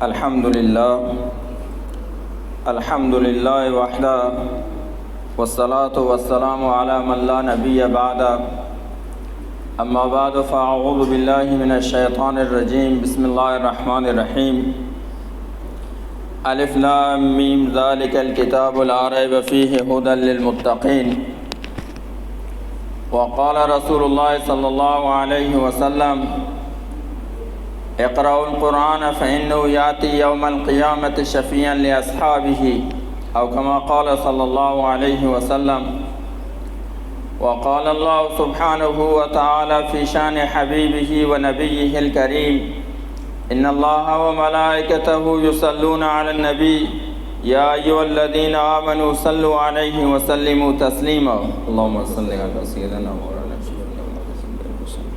الحمد لله. الحمد لله وحده، والصلاة والسلام على من لا نبي بعده. أما بعد، فأعوذ بالله من الشيطان الرجيم. بسم الله الرحمن الرحيم. ألف لام ميم، ذلك الكتاب لا ريب فيه، هدى للمتقين. وقال رسول الله صلى الله عليه وسلم: اقرأوا القرآن فإنه يأتي يوم القيامة شفيعا لأصحابه، أو كما قال صلى الله عليه وسلم. وقال الله سبحانه وتعالى في شأن حبيبه ونبيه الكريم: إن الله وملائكته يصلون على النبي، يا أيها الذين آمنوا صلوا عليه وسلموا تسليما. اللهم صل على سيدنا مولانا محمد وعلى آله وصحبه وسلم.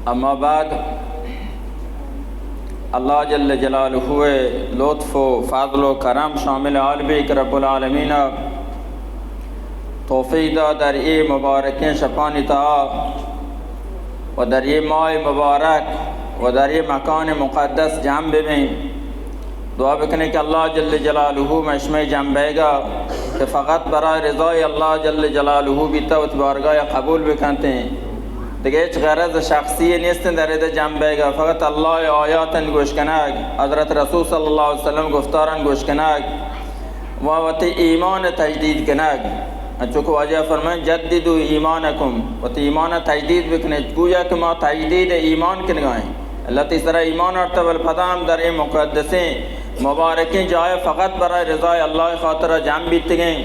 اما بعد، اللہ جل جلالہ ءِ لطف و فضل و کرم شامل حال بی کہ رب العالمین ءَ توفیق دات در اے مبارکیں شپانی تہا و در اے ماہ مبارک و در اے مکان مقدس جمع ببیں۔ دعا بکنیں کہ اللہ جل جلالہ مئے شمئے جمع بیگا کہ فقط برای رضای اللہ جل جلالہ بیتا، وتی بارگاہ قبول بکنتیں۔ دگہ ہچ غرض شخصی نیستیں در ادا جمع بیگا، فقط اللہ ءِ آیاتاں گوش کنگ، حضرت رسول صلی اللہ علیہ وسلم گفتاراں گوش کنگ و وتی ایمان تجدید کنگ۔ انچو کہ واجہ فرمائیں: جددوا ایمانکم، وتی ایمان تجدید بکنیت، گویا کہ ما تجدید ایمان کنگائیں۔ اللہ تئی سرا ایمان آرتا، بل پدا ہم در اے مقدسیں مبارکیں جاہ فقط برای رضای اللہ خاطرا جمع بیتگیں۔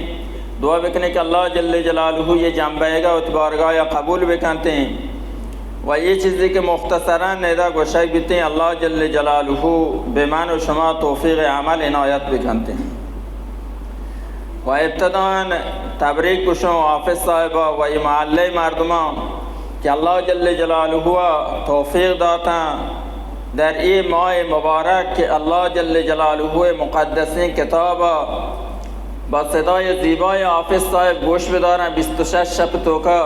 دعا بکنیں کہ اللہ جل جلالہ اے جمع بیگا وتی بارگاہ قبول بکنتیں۔ و اے چیزے کہ مختصراً ادا گوشگ بیتیں، اللہ جل جلالہ بہ من و شما توفیق عمل عنایت بکنتیں۔ و ابتداءً تبریک گوشوں حافظ صاحبا و اے محلہ مردماں کہ اللہ جل جلالہ ءَ توفیق داتاں در اے ماہ مبارک کہ اللہ جل جلالہ ءِ مقدسیں کتابا با صدای زیبای حافظ صاحب گوش بداراں، بیست و شش شپ توکا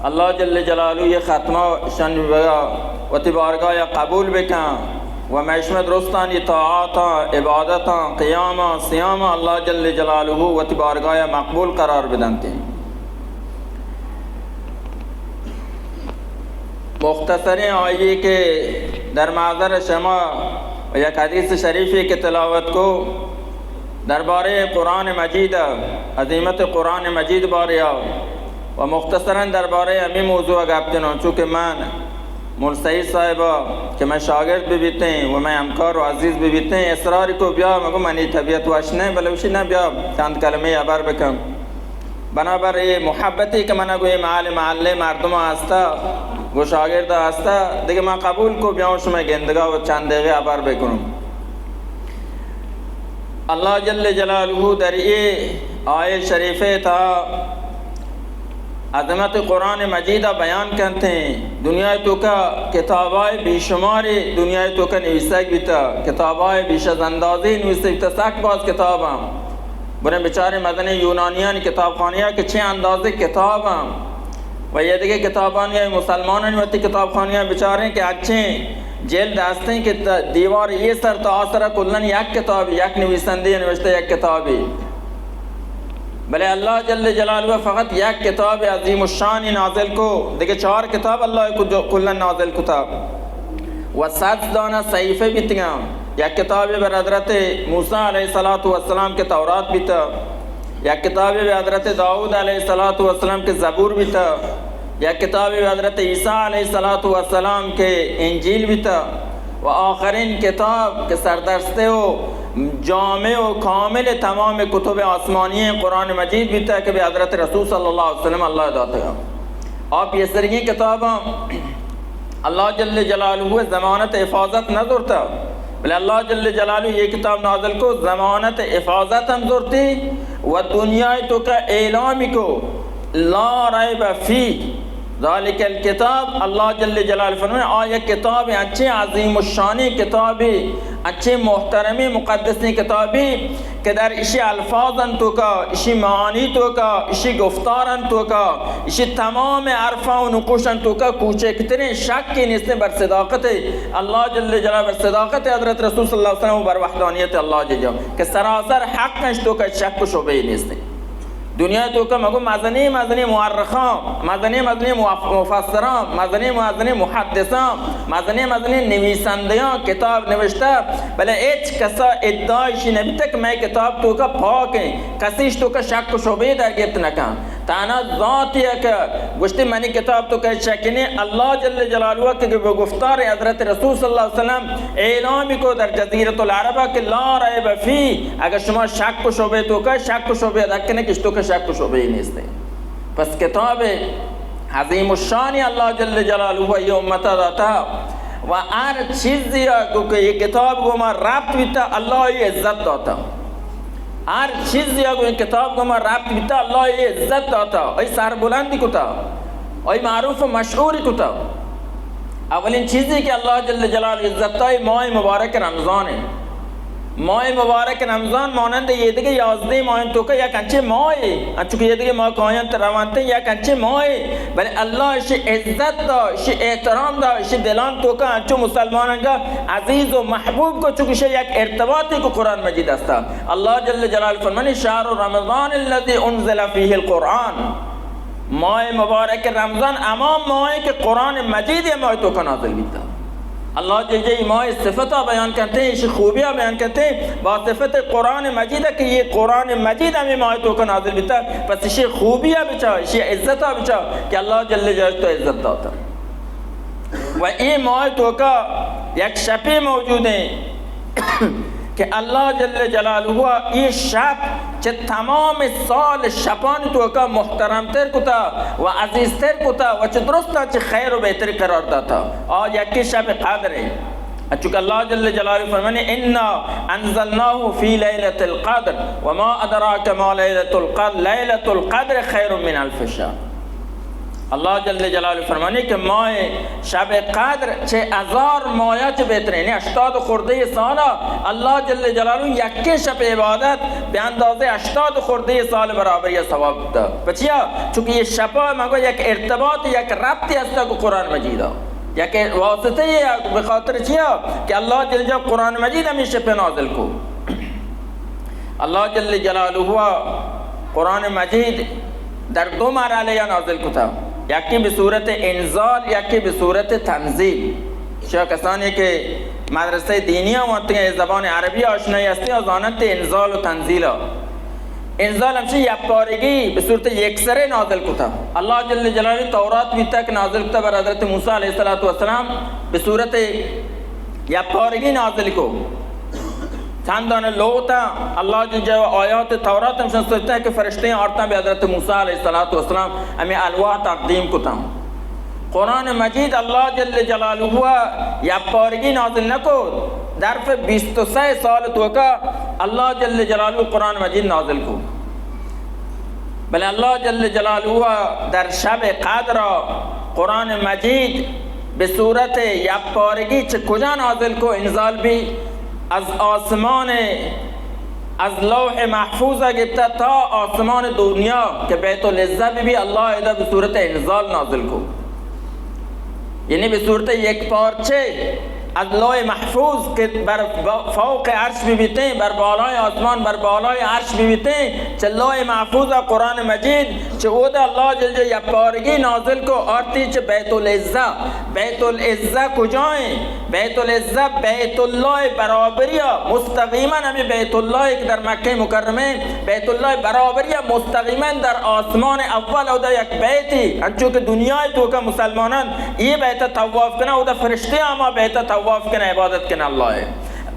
اللہ جل جلالہ اے ختمہ شن بگا وتی بارگاہ قبول بکن و مئے شمئے درستانی طاعاتاں، عبادتاں، قیاماں، صیاماں اللہ جل جلالہ وتی بارگاہ مقبول قرار بدنتیں۔ مختصریں آئی کہ در محضر شما یک حدیث شریفے کہ تلاوت کو، دربارہ قرآن مجید، عظمت قرآن مجید باریا و مختصراً دربارہ ہمیں موضوع گپ جنوں، چونکہ من مول سعید صاحبا کہ من شاگرد بہ بیتیں و من ہمکار و عزیز بہ بیتیں، اصرار کو بیا، مگو منی طبیعت وش نہ، بلے وشی نہ، بیا چند کلمے ہبر بکن۔ بنابر اے محبتے کہ منا گوں اے محل، محلے مردماں ہستا، گوں شاگرداں ہستا، دگہ ما قبول کو بیاؤں شمئے گندگا و چند دقیقے ہبر بکنوں۔ اللہ جل جلالہ در اے آیت شریفے تہا عظمت قرآن مجیدا بیان کنتیں۔ دنیا توکا کتابائے بے شمارے دنیا توکا نویسگ بیتا، کتابائے بیش از اندازے نویسگ بیتا، سک باز کتاباں۔ بریں بچاریں مزنیں یونانیانی کتابخانہ کہ چے اندازے کتاباں و یا دگہ کتابانی، مسلمانانی وتی کتابخانہ بچاریں کہ اچیں جلد ہستیں کہ تا دیوار اے سر تا آ سرا کلن یک کتابے، یک نویسندے نوشتہ یک کتابے۔ بلے اللہ جل جلالہ فقط یک کتاب عظیم الشانی نازل کو، دگہ چار کتاب اللہ کو جو کلن نازل کتا و صد دانہ صحیفے بیتگاں۔ یک کتابے بر حضرت موسیٰ علیہ الصلوۃ والسلام کہ تورات بیتا، یک کتابے بر حضرت داؤد علیہ الصلوۃ والسلام کہ زبور بیتا، یک کتابے بر حضرت عیسیٰ علیہ الصلوۃ والسلام کہ انجیل بیتا، و آخرین کتاب کہ سردستہ و جامع و کامل تمام کتب آسمانی قرآن مجید بیتا کہ بہ حضرت رسول صلی اللہ علیہ وسلم اللہ داتگا۔ آ پیسرگیں کتاباں اللہ جل جلالہ ضمانت حفاظت نہ زرتا، بلے اللہ جل جلالہ اے کتاب نازل کو، ضمانت حفاظت ہم زرتی و دنیا توکا اعلامی کو، لا ریب فیہ، ذالک الکتاب، اللہ جل جلالہ فرمائے، آ یک کتاب انچیں عظیم الشانی کتابی، انچیں محترمی مقدسیں کتابی کہ در اشی الفاظ انت توکا، اشی معانی توکا، اشی گفتار انت توکا، اشی تمام حرفاں و نقوش انت توکا کوچکتریں شکی نیستیں بر صداقت اللہ جل جلالہ، بر صداقت حضرت رسول صلی اللہ علیہ وسلم و بر وحدانیت اللہ جل جلالہ کہ سراسر حق انت توکا شک و شبہے نیستیں۔ دنیا توکا مگو مزنیں مزنیں مورخاں، مزنیں مزنیں مف-، مفسراں، مزنیں مزنیں محدثاں، مزنیں مزنیں نویسندیاں کتاب نوشتہ، بلے ہچ کسا ادعا اشی نبیتہ کہ مئے کتاب توکا پاک ہیں، کسی اش توکا شک و شبہے در گپت نکن۔ تانا ذاتی کہ گوشتی منی کتاب توکا شک نہیں، اللہ جل جلالہ کہ بہ گفتار حضرت رسول صلی اللہ علیہ وسلم اعلامی کو در جزیرۃ العرب کہ لا ریب فی، اگر شما شک و شبہ توکا، شک و شبہ ادا کنے کہ اش توکا شک و شبہ نیست۔ پس کتاب عظیم الشانی اللہ جل جلالہ یہ امتا داتا و ہر چیزی کو کہ یہ کتاب گو ما ربط بیتا، اللہ یہ عزت داتا۔ ہر چیزی کو یہ کتاب گو ما ربط بیتا، اللہ یہ عزت داتا، ای سربلندی کتا، ای معروف و مشہوری کتا۔ اولین چیزی کہ اللہ جل جلالہ عزت داتا، ماہ مبارک رمضان ہے۔ ماہ مبارک رمضان مانند یہ دیگه یازدہ ماہ توکا یک انچے ماہ، انچو کہ یہ دیگه ماہ کاینت روانت یک انچے ماہ، بلے اللہ اشی عزت دا، اشی احترام دا، اشی دلان توکا انچو مسلمانان کا عزیز و محبوب کو، چونکہ اشی یک ارتباطی کو قرآن مجید استا۔ اللہ جل جلالہ فرمانی، شهر رمضان الذي انزل فيه القرآن۔ ماہ مبارک رمضان ہما ماہ کہ قرآن مجید یہ ماہ توکا نازل بیتا۔ اللہ جل جلالہ ماہ صفتا بیان کرتے ہیں، اشی خوبیاں بیان کرتے ہیں، با صفت قرآن مجید کہ یہ قرآن مجید ہمیں ماہ توکا نازل بیتا، پس اشی خوبیاں بچا، اشی عزتا بچا کہ اللہ جل جلالہ تو عزت داتا۔ و اے ماہ توکا یک شپے موجود ہیں کہ اللہ جل جلالہ اے شپ چہ تمام سال شپان توکا محترم تر کتا و عزیز تر کتا و چہ درستا چہ خیر و بہتر قرار داتا۔ آ یکی شب قدر ہے۔ چونکہ اللہ جل جلالہ فرمانے، انا انزلناه في ليلة القدر وما ادراك ما ليلة القدر، ليلة القدر خير من الف شهر۔ اللہ جل جلالہ فرمانے کہ ماہ شب قدر چہ ہزار ماہ چہ بہترین، یعنی ہشتاد خردہ سالا اللہ جل جلالہ یکے شپ عبادت بہ اندازہ ہشتاد خردہ سال برابر یا ثواب دا۔ پچیا؟ چونکہ یہ شپا مگو یک ارتباط، یک ربطی ہستا کو قرآن مجیدا، یک واسطہ یہ بخاطر چیا کہ اللہ جل جلالہ قرآن مجید ہمیں شپ نازل کو۔ اللہ جل جلالہ قرآن مجید در دو مرحلہ یا نازل کتا، یکی بہ صورت انزال، یکی بہ صورت تنزیل۔ شاہ کسانی کہ مدرسہ دینی وانتگیں زبان عربی آشنائی ہستی، آ زاننت انزال و تنزیلا۔ انزال ہمشی یک پارگی بہ صورت یک سرے نازل کتا۔ اللہ جل جلالہ تورات بیتا کہ نازل کتا بر حضرت موسی علیہ الصلوۃ والسلام بہ صورت یک پارگی نازل کو۔ چندان لوتا اللہ جل جلالہ آیات تورات ہم شنستہ کہ فرشتے آرتاں بہ حضرت موسی علیہ الصلوۃ والسلام ہمیں الواح تقدیم کتا۔ قرآن مجید اللہ جل جلالہ یک پارگی نازل نہ کو، ظرف بیست و سہ سال توکا اللہ جل جلالہ قرآن مجید نازل کو۔ بلے اللہ جل جلالہ در شب قدر قرآن مجید بہ صورت یک پارگی چہ کجا نازل کو؟ انزال بی از آسمان، از لوح محفوظ گپتا تا آسمان دنیا کہ بیت العزہ بی، بی اللہ ادا بہ صورت انزال نازل کو۔ یعنی بہ صورت یک پارچے از لوح محفوظ کہ بر فوق عرش بہ بیتیں، بر بالای آسمان، بر بالای عرش بہ بیتیں، چہ لوح محفوظ قرآن مجید، چہ اودا اللہ جل جلالہ یک پارگی نازل کو، آرتی چہ بیت العزہ۔ بیت العزہ کجائیں؟ بیت العزہ بیت اللہ برابریا مستقیما، ہمیں بیت اللہ کہ در مکہ مکرمہ، بیت اللہ برابریا مستقیما در آسمان اول اودا یک بیتی، انچو کہ دنیای توکا مسلمانان یہ بیت طواف کنا، اودا فرشتے ہما بیت طواف کنا، عبادت کنا اللہ ہے۔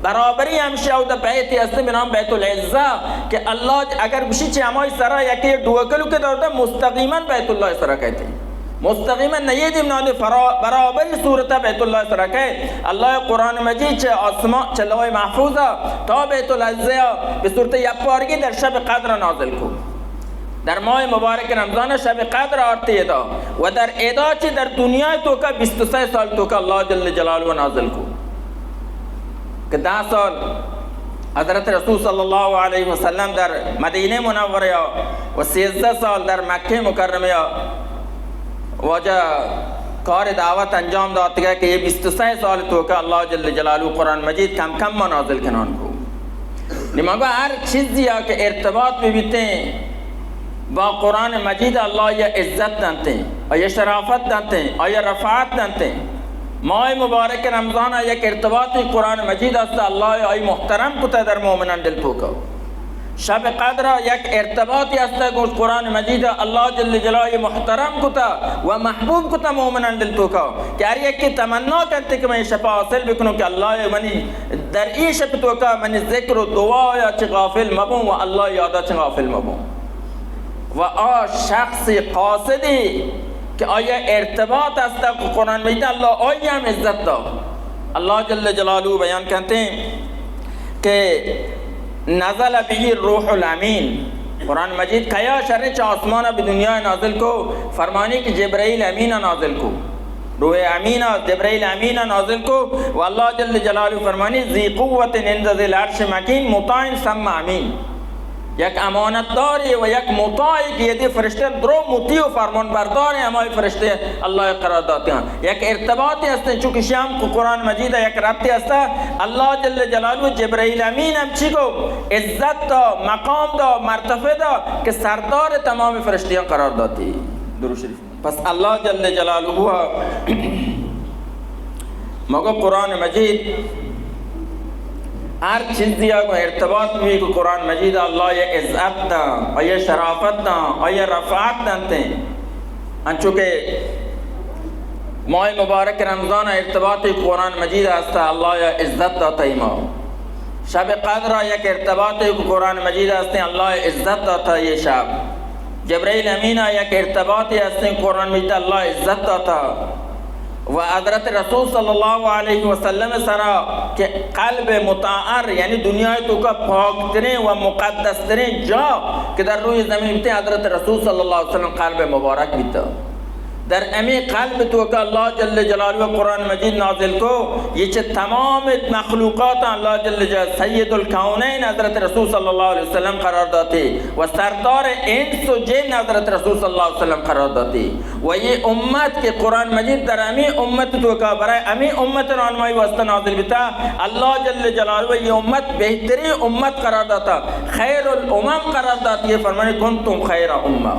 برابری ہمشی اودا بیتی است بہ نام بیت العزہ کہ اللہ اگر بشی چہ ہمائی سرا یکی ڈوکلو کہ دورتا مستقیما بیت اللہ سرا کہتے۔ مستقیما نہ یہ دیم نادے فرا-، برابری صورت بیت اللہ سرا کہے۔ اللہ قرآن مجید چہ آسمان، چہ لوح محفوظ تا بیت العزہ بہ صورت یک پارگی در شب قدر نازل کو۔ در ماہ مبارک رمضان شب قدر آرتی ادا، و در ادا چی در دنیا توکا بیست و سه سال توکا اللہ جل جلالہ نازل کو کہ دہ سال حضرت رسول صلی اللہ علیہ وسلم در مدینہ منورہ و سیزدہ سال در مکہ مکرمہ واجہ کار دعوت انجام داتگا کہ یہ بیست و سه سال توکا اللہ جل جلالہ قرآن مجید کم کم ما نازل کنان کو۔ نی مگو ہر چیزی کہ ارتباط بہ بیتیں با قرآن مجید، اللہ یا عزت دنتیں، آیا شرافت دنتیں، آیا رفعت دنتیں۔ ماہ مبارک رمضان یک ارتباطی قرآن مجید است، اللہ آئی محترم کتا در مومنان دل توکا۔ شب قدر یک ارتباطی است گوش قرآن مجید، اللہ جل جلالہ محترم کتا و محبوب کتا مومنان دل توکا کہ ہر یکی تمنا کرتے کہ میں شفا حاصل بکنوں کہ اللہ منی در ای شپ توکا منی ذکر و دعا یا چہ غافل مبوں و اللہ یادا چہ غافل مبوں۔ و آ شخص قاصدی کہ آیا ارتباط است قرآن مجید، اللہ آئی ہم عزت دا۔ اللہ جل جلالہ بیان کرتے کہ نزل به الروح الامین، قرآن مجید کیا شریں چہ آسمان بہ دنیا نازل کو؟ فرمانی کہ جبرائیل امین نازل کو۔ روح امین، جبرائیل امین نازل کو۔ و اللہ جل جلالہ فرمانی ذی قوت عند ذی العرش مکین مطاع ثم امین۔ یک امانت داری و یک مطاعی کہ یدی فرشتے درو مطیع و فرمان بردار ہیں، ہمائی فرشتے اللہ قرار داتے ہیں۔ یک ارتباطی ہستے، چونکہ شام کو قرآن مجید یک ربطی ہستا۔ اللہ جل جلالہ جبرائیل امین ہم چی کو؟ عزت دا، مقام دا، مرتبہ دا کہ سردار تمام فرشتیاں قرار داتی۔ درود شریف۔ پس اللہ جل جلالہ مگو قرآن مجید ہر چیزی گو ارتباط بھی کہ قرآن مجید اللہ یہ عزت دا، آئی شرافت دا، آئی رفعت دنتے۔ انچو کہ ماہ مبارک رمضان ارتباط قرآن مجید ہستا، اللہ یا عزت دا تیما۔ شب قدر یک ارتباط قرآن مجید ہستیں، اللہ عزت داتا یہ شب۔ جبرائیل امین یک ارتباطی ہستیں، قرآن مجید اللہ عزت داتا۔ و حضرت رسول صلی اللہ علیہ وسلم سرا کہ قلب مطهر، یعنی دنیا توکا پاکترین و مقدسترین جا کہ در روی زمین بیتے، حضرت رسول صلی اللہ علیہ وسلم قلب مبارک بیتا۔ در امی قلب توکا اللہ جل جلالہ قرآن مجید نازل کو، یہ چہ تمام مخلوقات اللہ جل جلالہ سید الکونین حضرت رسول صلی اللہ علیہ وسلم قرار داتے و سردار انس و جن حضرت رسول صلی اللہ علیہ وسلم قرار داتے۔ و یہ امت کہ قرآن مجید در امی امت توکا برای امی امت رانمائی واسطہ نازل بیتا، اللہ جل جلالہ یہ امت بہترین امت قرار داتا، خیر الامم قرار داتی، یہ فرمانے کنتم خیر امہ۔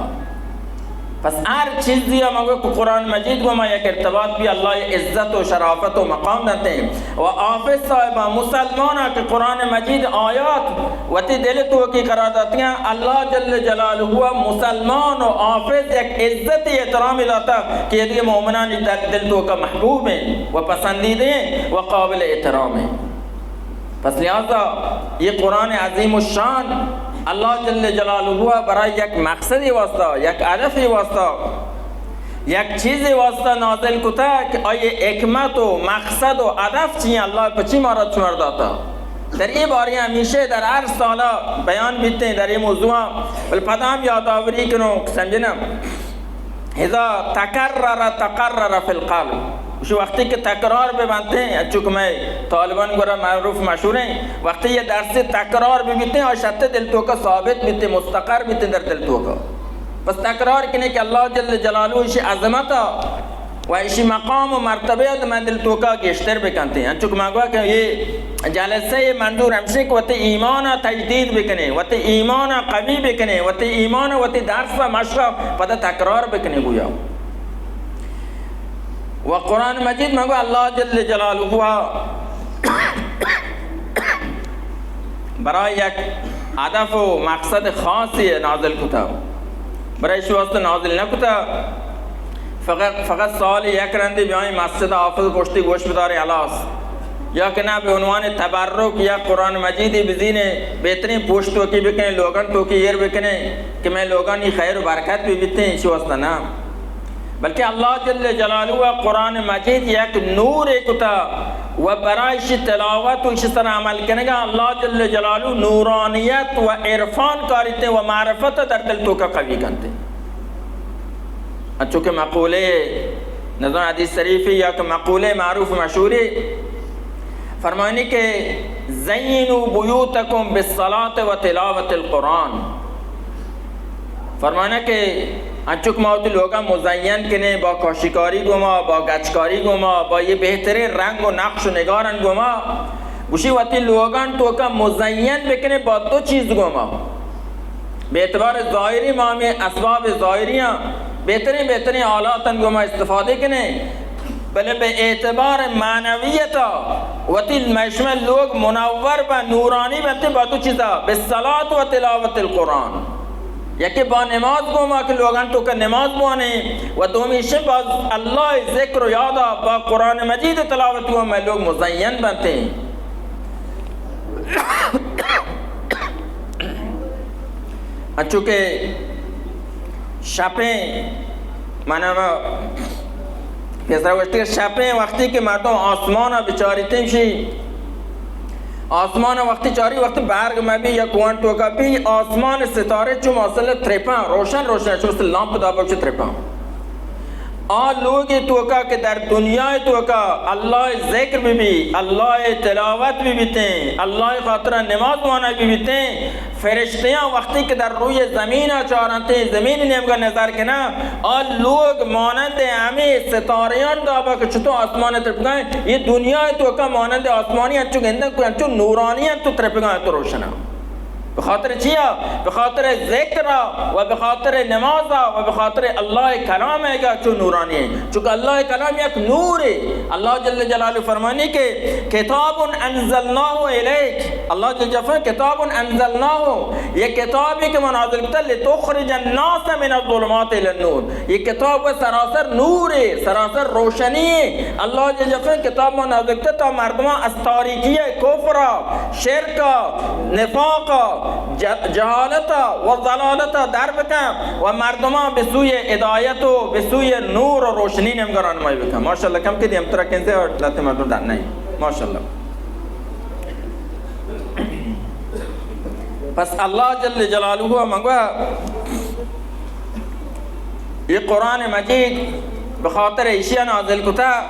پس ہر چیزی ہم اگر کہ قرآن مجید گو ما یک ارتباط بھی اللہ عزت و شرافت و مقام دنتے۔ و حافظ صاحبہ مسلمانہ کہ قرآن مجید آیات وتی دل توکی قرار داتگاں، اللہ جل جلالہ مسلمان و حافظ یک عزت احترامی داتا کہ یہ دیگہ مومنانی دل، دل توکا محبوب ہیں و پسندیدہ ہیں و قابل احترام ہیں۔ پس لہذا یہ قرآن عظیم الشان اللہ جل جلالہ برای یک مقصدی واسطہ، یک هدفی واسطہ، یک چیزی واسطہ نازل کتا کہ آئی حکمت و مقصد و هدف چی، اللہ پچی مارا چمر داتا۔ در یہ باری ہمیشہ در ہر سالہ بیان بیتے در یہ موضوع، بل پدا ہم یادآوری کنوں، سمجھنا۔ اذا تکرر تقرر فی القلب۔ اسی وقتی کہ تکرار بہ بنتے ہیں، چونکہ میں طالبان گورا معروف مشہور ہیں، وقتی یہ درس تکرار بہ بیتے ہیں، اور شتے دل توکا ثابت بیتے، مستقر بیتے در دل توکا۔ پس تکرار کنے کہ اللہ جل جلالہ اشی عظمت و اشی مقام و مرتبہ تو میں دل توکا گیشتر بکنتے ہیں۔ چونکہ میں گوا کہ یہ جلسہ منظور ہمشی کہ وتی ایمان تجدید بکنے، وتی ایمان قوی بکنے، وتی ایمان وتی درس مشق پدا تکرار بکنے گویا۔ و قرآن مجید مگو اللہ جل جلالہ برای یک هدف و مقصد خاصی نازل کتا، برای شو است نازل نکتا۔ فقط، فقط سال یک رندی بیایں مسجد حافظ پشتی گوش بداریں، خلاص۔ یا کہ نہ، بہ عنوان تبرک یا قرآن مجیدی بزینے، بہترین پوشت توکی بکنے، لوگان توکی ایر بکنے کہ میں لوگانی خیر و برکت بھی بیتے، اسی واسطہ نہ۔ بلکہ اللہ جل جلالہ قرآن مجید یک نور کتا، و برای اشی تلاوت و اشی سر عمل کنگا اللہ جل جلالہ نورانیت و عرفان کاریتے و معرفت در دل توکا قوی کنتے۔ انچو کہ مقولے، نظر حدیث شریفی یا کہ مقولے معروف مشہوری، فرمانی کہ زینوا بیوتکم بالصلاة و تلاوت القرآن۔ فرمانا کہ انچو کہ ما وتی لوگا مزین کنیں با کاشیکاری گوما، با گچکاری گوما، با یہ بہترین رنگ و نقش و نگارن گوما، گوشی وتی لوگان توکا مزین بکنیں با دو چیز گوما۔ بہ اعتبار ظاہری ما ہمیں اسباب ظاہریاں، بہترین بہترین آلاتن گوما استفادہ کنیں، بلے بہ اعتبار معنویتا وتی مئے شمئے لوگ منور بہ نورانی بنتے با دو چیزا، بالصلاة و تلاوت القرآن۔ یکے با نماز گوما کہ لوگان توکا نماز بوانیں و دومی شے با اللہ ذکر و یادا با قرآن مجید تلاوت گوما مئے لوگ مزین بنتے۔ انچو کہ شپیں، من ہما پیسرا گوشتی کہ شپیں وقتی کہ مردم آسمان ء بچاریتیں شی، آسمان ء وقتی چاری وقتی برگ مبی یا کوان توکا بی، آسمان ستارے چو مثلا ترپاں، روشن روشن، چو مثلا لامپ دابا چو ترپاں۔ آ لوگی توکا کہ در دنیای توکا اللہ ذکر بی بی، اللہ تلاوت بی بیتیں، اللہ خاطر نماز وانا بی بیتیں، فرشتیاں وقتی کہ در روی زمین چارنتیں، زمین نیمگا نظر کناں، آ لوگ مانند ہمیں ستاریان دابا کہ چطور آسمان ترپگائیں، یہ دنیای توکا مانند آسمانی انچو گندن کو انچو نورانی انت و ترپگائیں تو روشنا۔ بخاطر چیا؟ بخاطر ذکر ء و بخاطر نماز ء و بخاطر اللہ کلام ء گا چو نورانی ہے، چونکہ اللہ کلام یک نور ہے۔ اللہ جل جلالہ فرمانی کہ کتاب انزلناہ الیک، اللہ جل جلالہ فرمانی کتاب انزلناہ، یہ کتابی کہ من نازل کتا، لتخرج الناس من الظلمات الی النور، یہ کتاب و سراسر نور ہے، سراسر روشنی ہے۔ اللہ جل جلالہ فرمانی کتاب من نازل کتا تا مردمان از تاریکی کفر شرک ء، نفاق ء، ج-، جہالت ء و ضلالت ء در بکن و مردمان بہ سوی ہدایت و بہ سوی نور و روشنی نیمگا راہنمائی بکن۔ ماشاءاللہ، کم کہ دیمترا کنزے و لہتے مردم در نہیں۔ ماشاءاللہ۔ پس اللہ جل جلالہ ء منگوا یہ قرآن مجید بخاطر ایشیا نازل کتا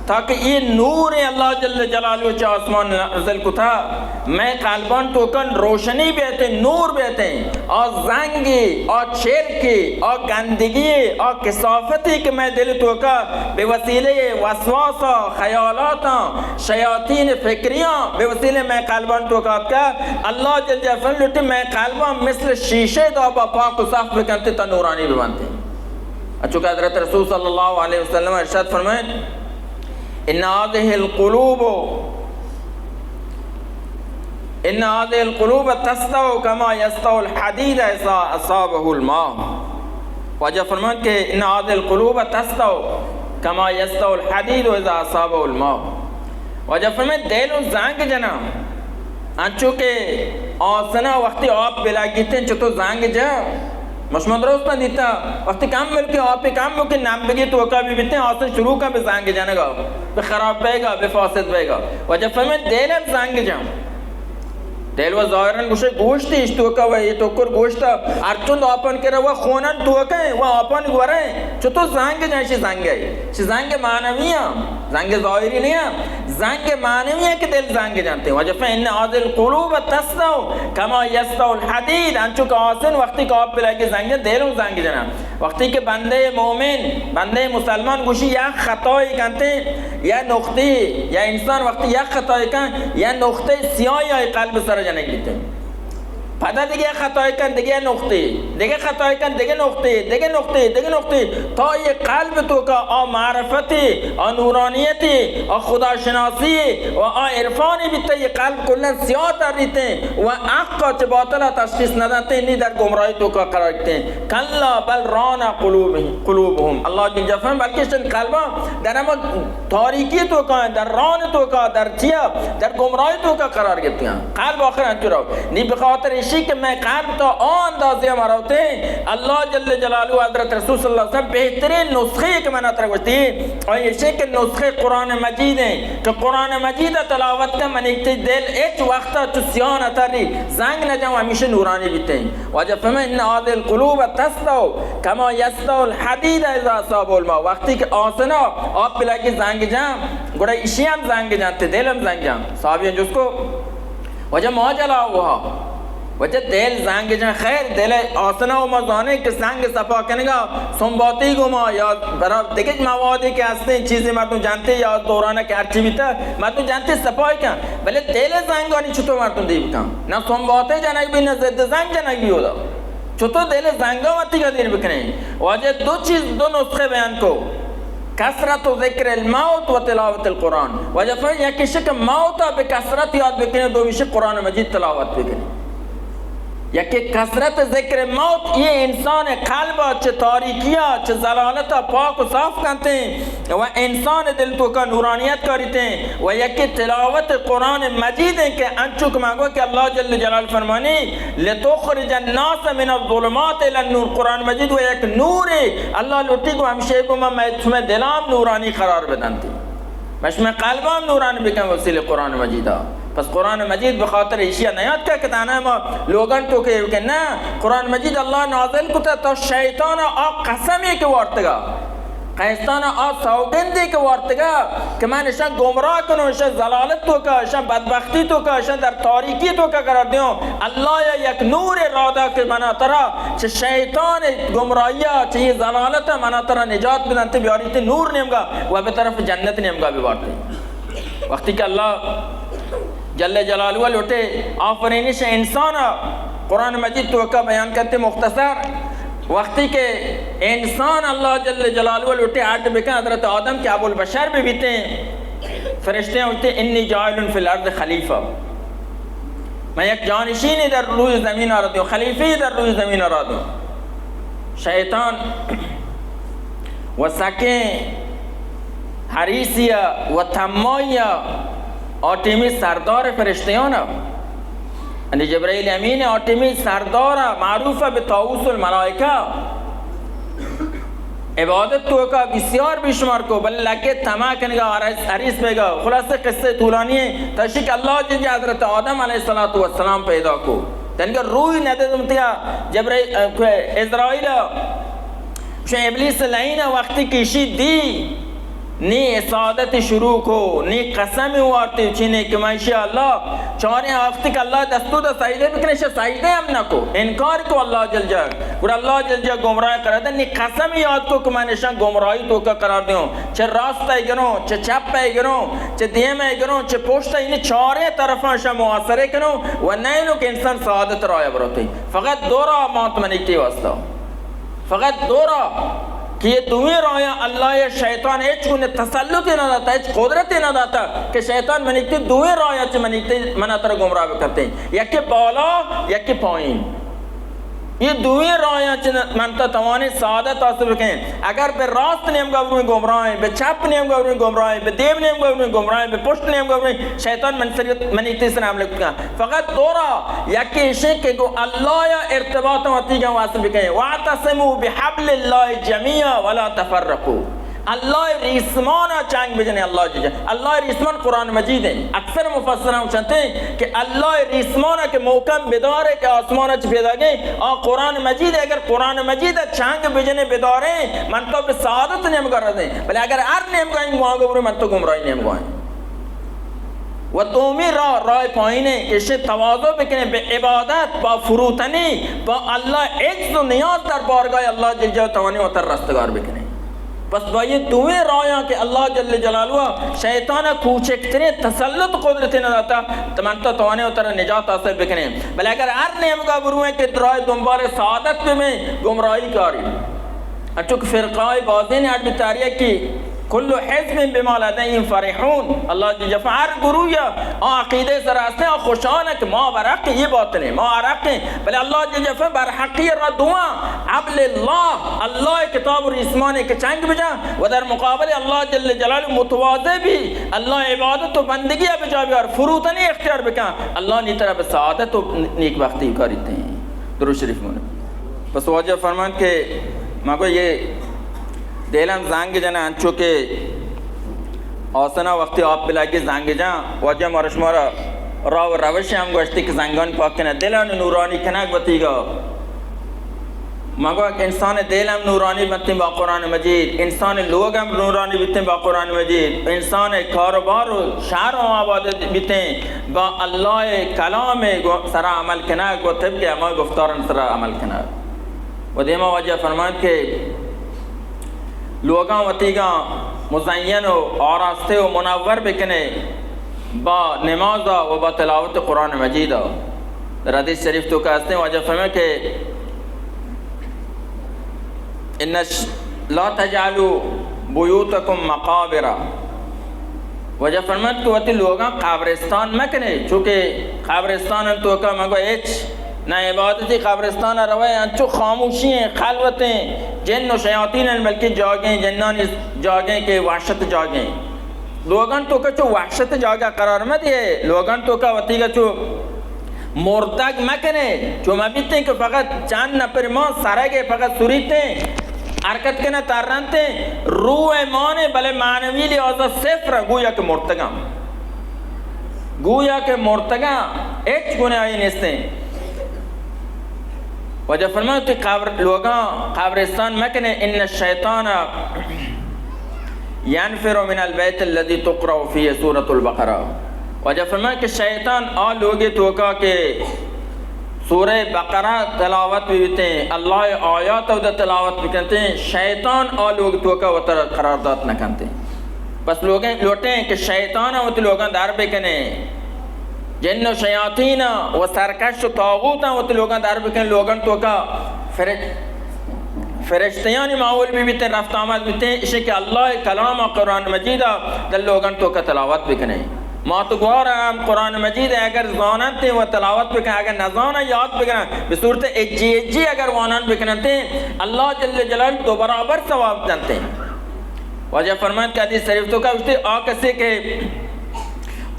تاکہ یہ نور اللہ جل جلالہ چہ آسمان نازل کتا، مئے قلبان توکن روشنی بیتیں، نور بیتیں۔ آ زنگی، آ چرکی، آ گندگی، آ کثافتی کہ مئے دل توکا بہ وسیلہ وسواسا، خیالاتاں، شیاطین فکریاں بہ وسیلہ مئے قلبان توکا اتکا، اللہ جل جلالہ لوٹی مئے قلبان مثل شیشے دابا پاک و صاف بکنتے تا نورانی ببنتے۔ انچو کہ حضرت رسول صلی اللہ علیہ وسلم ارشاد فرمائے، ان هذه القلوب، ان هذه القلوب تصدأ كما يصدأ الحديد اذا اصابه الماء۔ واجہ فرمائے کہ ان هذه القلوب تصدأ كما يصدأ الحديد اذا اصابه الماء۔ واجہ فرمائے دل و زنگ جنا، انچو کہ آسنا وقتی آپ بلگیتیں چطور زنگ جا، مشما درستاں دیتا، وقتی کم ملکیں آپی کم ملکیں نمبگی توکا بہ بیتیں، آسن شروع کن بہ زنگ جنگا، بہ خراب بیگا، بہ فاسد بیگا۔ واجہ فرمائے دل اب زنگ جا۔ دل و ظاہرا گوشے گوشتی اش توکا و یہ توکر گوشتا، ہرچند آپان کرا و خونن توکا و آپان گورا، چطور زنگ جا، شی زنگ ہے، شی زنگ معنوی ہم۔ زنگ ظاہری نیا، زنگ معنوی ہے کہ دل زنگ جنتے۔ واجہ فإن هذه القلوب تصدأ كما يصدأ الحديد، انچو کہ آسن وقتی کہ آپ بلگی زنگ جن، دل ہم زنگ جنا۔ وقتی کہ بندے مومن، بندے مسلمان گوشی یک خطائی کنتے، یا نقطی، یا انسان وقتی یک خطائی کن، یا نقطہ سیاہی آئی قلب سر جنگ بیتے۔ پدا دگہ خطای کن، دگہ نقطے، دگہ خطای کن، دگہ نقطے، دگہ نقطے، دگہ نقطے، تا یہ قلب توکا آ معرفتی، آ نورانیتی، آ خداشناسی و آ عرفانی بیتا، یہ قلب کلا سیاہ تریتے و حق چہ باطلا تشخیص ندنتے، نی در گمراہی توکا قرار گتے۔ کلا بل ران قلوبهم، قلوبهم۔ اللہ جل جلالہ فرمائے، بلکہ اشن قلباں در ہما تاریکی توکا، در ران توکا، در چیا، در گمراہی توکا قرار گپتگاں۔ قلب آخر انچو رو۔ نی بخاطر ایشی کہ مئے قلب تا آ اندازے ءَ مروتیں، اللہ جل جلالہ، حضرت رسول صلی اللہ علیہ وسلم بہترین نسخے کہ منا ترا گوشتی، آ ایشی کہ نسخے قرآن مجید ہیں کہ قرآن مجید ءَ تلاوت کن، منی تئی دل ہچ وقت ءَ چو سیاہ نہ تری، زنگ نہ جاں، ہمیشہ نورانی بیتیں۔ واجہ فرمائے، ان هذه القلوب تصدأ كما يصدأ الحديد إذا أصابه الماء۔ وقتی کہ آسنا آپ پہ لگی زنگ جاں، گڑا ایشی ہم زنگ جاں، تئی دل ہم زنگ جاں۔ صحابیاں جست کو، واجہ ما جلاؤها؟ واجہ دل زنگ جاں، خیر، دل آسنا و ما زانیں کہ زنگ صفا کنگا سنباتی گوما یا برا دگہ موادی کہ ہستیں چیزی مردم جانتے یا دوران کہ ہرچی بیتا مردم جانتے صفائی کن، بلے دل زنگانی چطور مردم دیر بکن؟ نہ سنباتے جنگ بی، نہ ضد زنگ جنگ بی ہودا۔ چطور دل زنگا وتی گا دیر بکنیں؟ واجہ دو چیز، دو نسخے بیان کو۔ کثرت ذکر الموت و تلاوت القرآن۔ واجہ فرمائے، یکیش کہ موت ءَ بہ کثرت یاد بکنیں، دومیش قرآن مجید تلاوت بکنیں۔ یکے کثرت ذکر موت، یہ انسان قلب ءَ چہ تاریکی ءَ، چہ ضلالت ءَ پاک و صاف کنتیں و انسان دل توکا نورانیت کاریتیں۔ و یکے تلاوت قرآن مجید ہیں کہ انچو کہ ما گو کہ اللہ جل جلالہ فرمانی، لتخرج الناس من الظلمات الی النور۔ قرآن مجید و یک نورے، اللہ لوٹی گو ہمشے گو ما مئے شمئے دلام نورانی قرار بدنتی، ما شمئے قلبام نورانی بکن وسیلے قرآن مجیدا۔ پس قرآن مجید بخاطر ایشیا نیاد کہ کہ تانا ما لوگان تو کہ، کہ نہ، قرآن مجید اللہ نازل کتا تا شیطان آ قسمی کہ وارتگا۔ قیستان آ سوگندے کہ وارتگا کہ من اشان گمراہ کنوں، اشان ضلالت توکا، اشان بدبختی توکا، اشان در تاریکی توکا قرار دیوں۔ اللہ یا یک نور رادا کہ منا ترا چہ شیطان گمراہیا، چہ یہ ضلالتا منا ترا نجات بدنت، بیاریت نور نیمگا و بہ طرف جنت نیمگا ببارت۔ وقتی کہ اللہ جل جلالہ لوٹے آفرینش انسان ءَ قرآن مجید توکا بیان کرتے مختصر، وقتی کہ انسان اللہ جل جلالہ لوٹے اڈ بکن حضرت آدم کہ ابو البشر بہ بیتیں، فرشتے ہوتے، انی جاعل فی الارض خلیفہ، من یک جانشینی در روی زمین ءَ را دیوں، خلیفہ در روی زمین ءَ را دیوں۔ شیطان و سکیں حریصی ءَ و طماعی ءَ آ ٹیمی سردار فرشتیان ءَ، یعنی جبرائیل امین آ ٹیمی سردار ءَ، معروف بہ طاووس الملائکہ، عبادت توکا بسیار بیشمار کو، بل لگے طمع کنگا، حریص، حریص بیگا۔ خلاصہ قصہ طولانی ہے۔ تشک اللہ جل جلالہ حضرت آدم علیہ الصلوۃ والسلام پیدا کو۔ تنگا روی ندے دمتیا جبرائیل، اه، عزرائیل چہ ابلیس لعین ءَ وقتی کہ ایشی دی، نی حسادت شروع کو، نی قسم وارتی چینے کہ من ایشی اللہ چاریں، وقتی کہ اللہ دستور دا سجدہ بکنے، ایشی سجدہ ہم نہ کو، انکار کو اللہ جل جلالہ۔ گڑا اللہ جل جلالہ گمراہ قرار دے، نی قسم یاد کو کہ من ایشان گمراہی توکا قرار دیوں، چہ راست ءَ گروں، چہ چپ ءَ گروں، چہ دیم ءَ گروں، چہ پشت ءَ، یعنی چاریں طرفاں ایشان محاصرہ کنوں و نینوں کہ انسان سعادت راہ بروتے۔ فقط دو راہ مانت منی تی واسطہ۔ فقط دو راہ کہ یہ دوئیں راہاں اللہ یا شیطان ہچ گونے تسلط نہ داتا، ہچ قدرت نہ داتا کہ شیطان منی تی دوئیں راہاں چہ منی تی منا ترا گمراہ بکتے۔ یکے بالا، یکے پائین۔ یہ دوئیں راہاں چہ من تا توانے سعادت حاصل بکیں۔ اگر بہ راست نیمگا برویں گمراہیں، بہ چپ نیمگا برویں گمراہیں، بہ دیم نیمگا برویں گمراہیں، بہ پشت نیمگا برویں، شیطان من سر، منی تی سر حملہ کتگا۔ فقط دو راہ، یکے ایشیں کہ گوں اللہ یا ارتباط وتیگا واصل بکیں، واعتصموا بحبل اللہ جمیعا ولا تفرقوا۔ اللہ ریسمانا چنگ بجنے، اللہ جی، اللہ ریسمان قرآن مجید ہیں۔ اکثر مفسران چنتے کہ اللہ ریسمانا کہ محکم بدارے کہ آسمانا چہ پیدا گئے، آ قرآن مجید ہے۔ اگر قرآن مجید چنگ بجنے بدارے، من تو بہ سعادت نیمگا رسیں، بلے اگر ہر نیمگا این گوانگو برے، من تو گمراہی نیمگا ہیں۔ و دومی راہ، راہ پائینے کہ شے تواضع بکنے، بہ عبادت، با فروتنی، با اللہ عجز و نیاز در بارگاہ اللہ جل جلالہ توانی وتر رستگار بکنے۔ پس با یہ دوئیں راہاں کہ اللہ جل جلالہ شیطان کوچکترین تسلط قدرت نہ داتا، تو من تو توانی وتر نجات حاصل بکنے۔ بلے اگر ہر نیمگا برویں کہ راہ دنبال سعادت بہ میں گمراہی کاری۔ انچو کہ فرقہ بازیں اڈ بتاریہ کی کل حزب بما لدیهم فرحون۔ اللہ جل جلالہ ہر گروہ یا آ عقیدے سر ہستیں، آ خوشحال ہیں کہ ما برحق یہ باطل ہیں، ما حق ہیں۔ بلے اللہ جل جلالہ برحقی را دعا، حبل اللہ، اللہ کتاب و ریسمانے کہ چنگ بجا و در مقابل اللہ جل جلالہ متواضع بھی، اللہ عبادت و بندگی بجا بیار، فروتنی اختیار بکن، اللہ نی طرف سعادت و نیک بختی کاری تیں۔ درود شریف مون۔ پس واجہ فرمائنت کہ مگو یہ دلم زنگ جناں، انچو کہ آسنا وقتی آپ پلاگی زنگ جاں، واجہ مارا شمارا راہ و روش ہم گوشتی کہ زنگان پاک کنہ، دلان نورانی کنگ وتیگا۔ مگو انسان دل ہم نورانی بنتیں با قرآن مجید، انسان لوگ ہم نورانی بیتیں با قرآن مجید، انسان کاروبار و شہر ہم آباد بیتیں با اللہ کلام گو-، سرا عمل کنگ و طبق ہما گفتارن سرا عمل کنگ۔ و دیما واجہ فرمائنت کہ لوگاں وتیگاں مزین و آراستے و منور بکنے با نمازا و با تلاوت قرآن مجیدا۔ در حدیث شریف توکا ہستیں، واجہ فرمائے کہ ان الش-، لا تجعلوا بیوتکم مقابر۔ واجہ فرمائنت کہ وتی لوگاں قبرستان مکنے، چونکہ قبرستان توکا مگو ہچ نہ عبادتی، قبرستان روئے انچو خاموشی ہیں، خلوتیں، جن و شیاطین الملکی جاگیں، جنانی جاگیں کہ وحشت جاگیں۔ لوگان توکا چو وحشت جاگہ قرار مدیے، لوگان توکا وتیگا چو مردگ مکنے، چو مبیتیں کہ فقط چند نفر ما سرگے فقط سریتیں، حرکت کنہ ترنتیں، روح مانے بلے معنوی لحاظا صفر، گویا کہ مرتگاں، گویا کہ مرتگاں، ہچ گناہی نیستیں۔ واجہ فرمائے کہ قبر، لوگاں قبرستان مکنے، ان الشیطان ینفر من البیت الذی تقرأ فیہ سورۃ البقرہ۔ واجہ فرمائے کہ شیطان آ لوگے توکا کہ سورہ بقرہ تلاوت بیتیں، اللہ آیات اودا تلاوت بکنتیں، شیطان آ لوگ توکا وتر قرار دات نکنتیں۔ پس لوگیں لوٹیں کہ شیطان وتی لوگاں در بکنیں، جن و شیاطین و سرکش و طاغوتاں وتی لوگاں در بکنیں، لوگاں توکا فرش-، فرشتیانی ماحول بھی بیتیں، رفت آمد بیتیں، اشی کہ اللہ کلام قرآن مجید در لوگاں توکا تلاوت بکنیں۔ مات گوار ہم قرآن مجید اگر زاننت و تلاوت بکن، اگر نزانن یاد بگرن، بہ صورت اجی اجی اگر وانان بکننت، اللہ جل جلال دو برابر ثواب دنت۔ واجہ فرمائنت کہ حدیث شریف توکا گوشتی، آ کسے کہ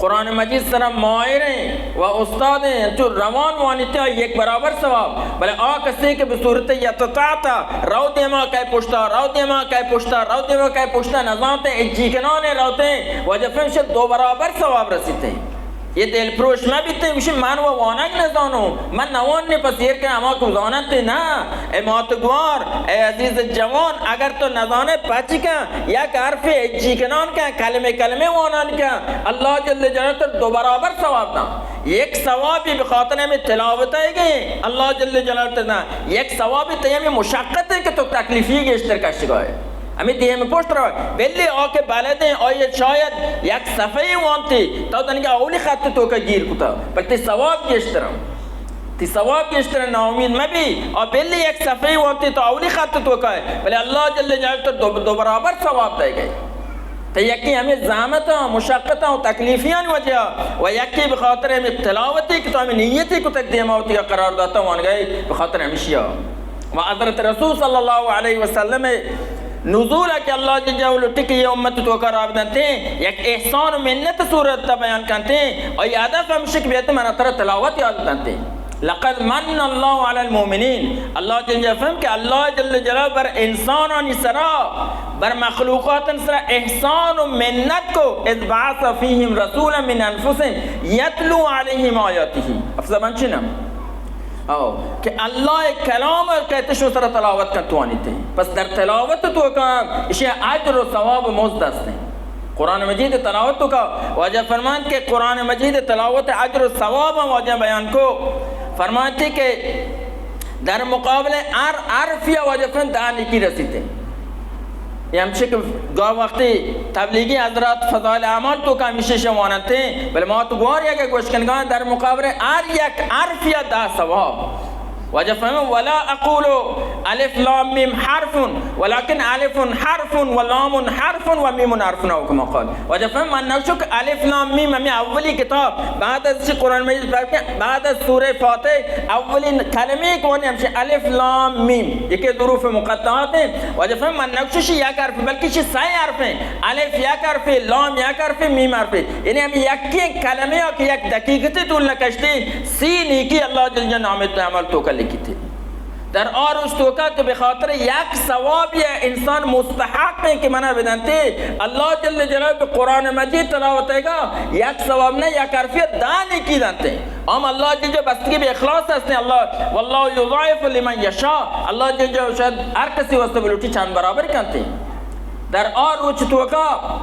قرآن مجید سرا ماہر ہیں و استاد ہیں، چو روان وانیتے آ یک برابر ثواب، بلے آ کسے کہ بہ صورت یتتعتع رو دیما کئے پشتا، رو دیما کئے پشتا، رو دیما کئے پشتا، نزانتے اجی کنانے روتے، واجہ فرمائنت دو برابر ثواب رسیتے۔ یہ دل پروش مہ بیتیں، گوشی من و وانگ نزانوں، من نوان نے پس ایر کہ ہما کو زاننت نہ۔ اے مات گوار، اے عزیز جوان، اگر تو نزانے پچ کن، یک حرف اجی کنان کن، کلمے کلمے وانان کن، اللہ جل جلالہ تو دو برابر ثواب داں۔ یک ثوابی بخاطر ہمیں تلاوت ہے گئے، اللہ جل جلالہ تو داں۔ یک ثوابی تے ہمیں مشقت ہے کہ تو تکلیفی گیشتر کشگائے۔ ہمیں دیم پشت رو، بلے آ کہ بلدیں، آئی شاید یک صفحے وانتی، تو دنگا اولی خط توکا گیر کتا، پر تی ثواب گیشتر ہم۔ تی ثواب گیشتر، ناامید مبی، آ بلے یک صفحے وانتی تو اولی خط توکا ہے، بلے اللہ جل جلالہ تو دو، دو برابر ثواب دے گئے۔ تو یکی ہمیں زحمتاں، مشقتاں و تکلیفیاں وجہ، و یکی بخاطر ہمیں تلاوتی کہ تو ہمیں نیتی کو تک دیما ہوتی قرار داتا وان گئے، بخاطر ہمشیا۔ و حضرت رسول صلی اللہ علیہ وسلم نزول کہ اللہ جل جلالہ ٹکی یہ امت توکا راب دنتے، یک احسان و منت صورت تا بیان کنتے، اور یہ ہدف ہمشک بیت من ترا تلاوت یاد دنتے۔ لقد من اللہ علی المؤمنین، اللہ جل جلالہ فرم کہ اللہ جل جلالہ بر انسانانی سرا، بر مخلوقات سرا احسان و منت کو، اذ بعث فیہم رسولا من انفسہم یتلو علیہم آیاتہ۔ افسر بنچنم۔ او، کہ اللہ کلام کہتے شو سر تلاوت کن توانیتے۔ پس در تلاوت توکا اشی اجر و ثواب مزد ہستیں۔ قرآن مجید تلاوت توکا واجہ فرمانت کہ قرآن مجید تلاوت اجر و ثواب واجہ بیان کو۔ فرمانتی کہ در مقابل ہر حرفی واجہ فرمانت دہ نیکی رسیتے۔ یہ ہمشہ کہ گاہ وقتی تبلیغی حضرات فضائل اعمال توکا ہمیشہ شواننتے، بلے ما تو گوار یا کہ گوش کنگا در مقابل ہر یک حرف یا دہ ثواب۔ واجہ فرمائے، ولا اقول الف لام میم حرف، ولكن الف حرف ولام حرف ومیم حرف، او کما قال۔ واجہ فرمائے، من نگوشو کہ الف لام میم ہمیں اولی کتاب، بعد از چی قرآن مجید پاک، بعد از سورہ فاتحہ، اولین کلمے کہ وانی ہمشی الف لام میم، یکی حروف مقطعات ہیں۔ واجہ فرمائے، من نگوشو شی یک حرف، بلکہ شی سہ حرف ہیں۔ الف یک حرف، لام یک حرف، میم حرف۔ یعنی ہم یکیں کلمے کہ یک دقیقتے طول نہ کشتے، سی نیکی اللہ جل جلالہ نامے عمل توکا لکھتے۔ در آ روچ توکا تو بخاطر یک ثواب یا انسان مستحق ہیں کہ منا بدنتے، اللہ جل جلالہ بہ قرآن مجید تلاوت ہے گا، یک ثواب نہ، یک حرفی دہ نیکی دنتے۔ ہم اللہ جل جلالہ بستگی بہ اخلاص ہستیں، اللہ، واللہ یضاعف لمن یشاء، اللہ جل جلالہ شاید ہر کسی واسطہ بلوٹی چند برابر کنتے۔ در آ روچ توکا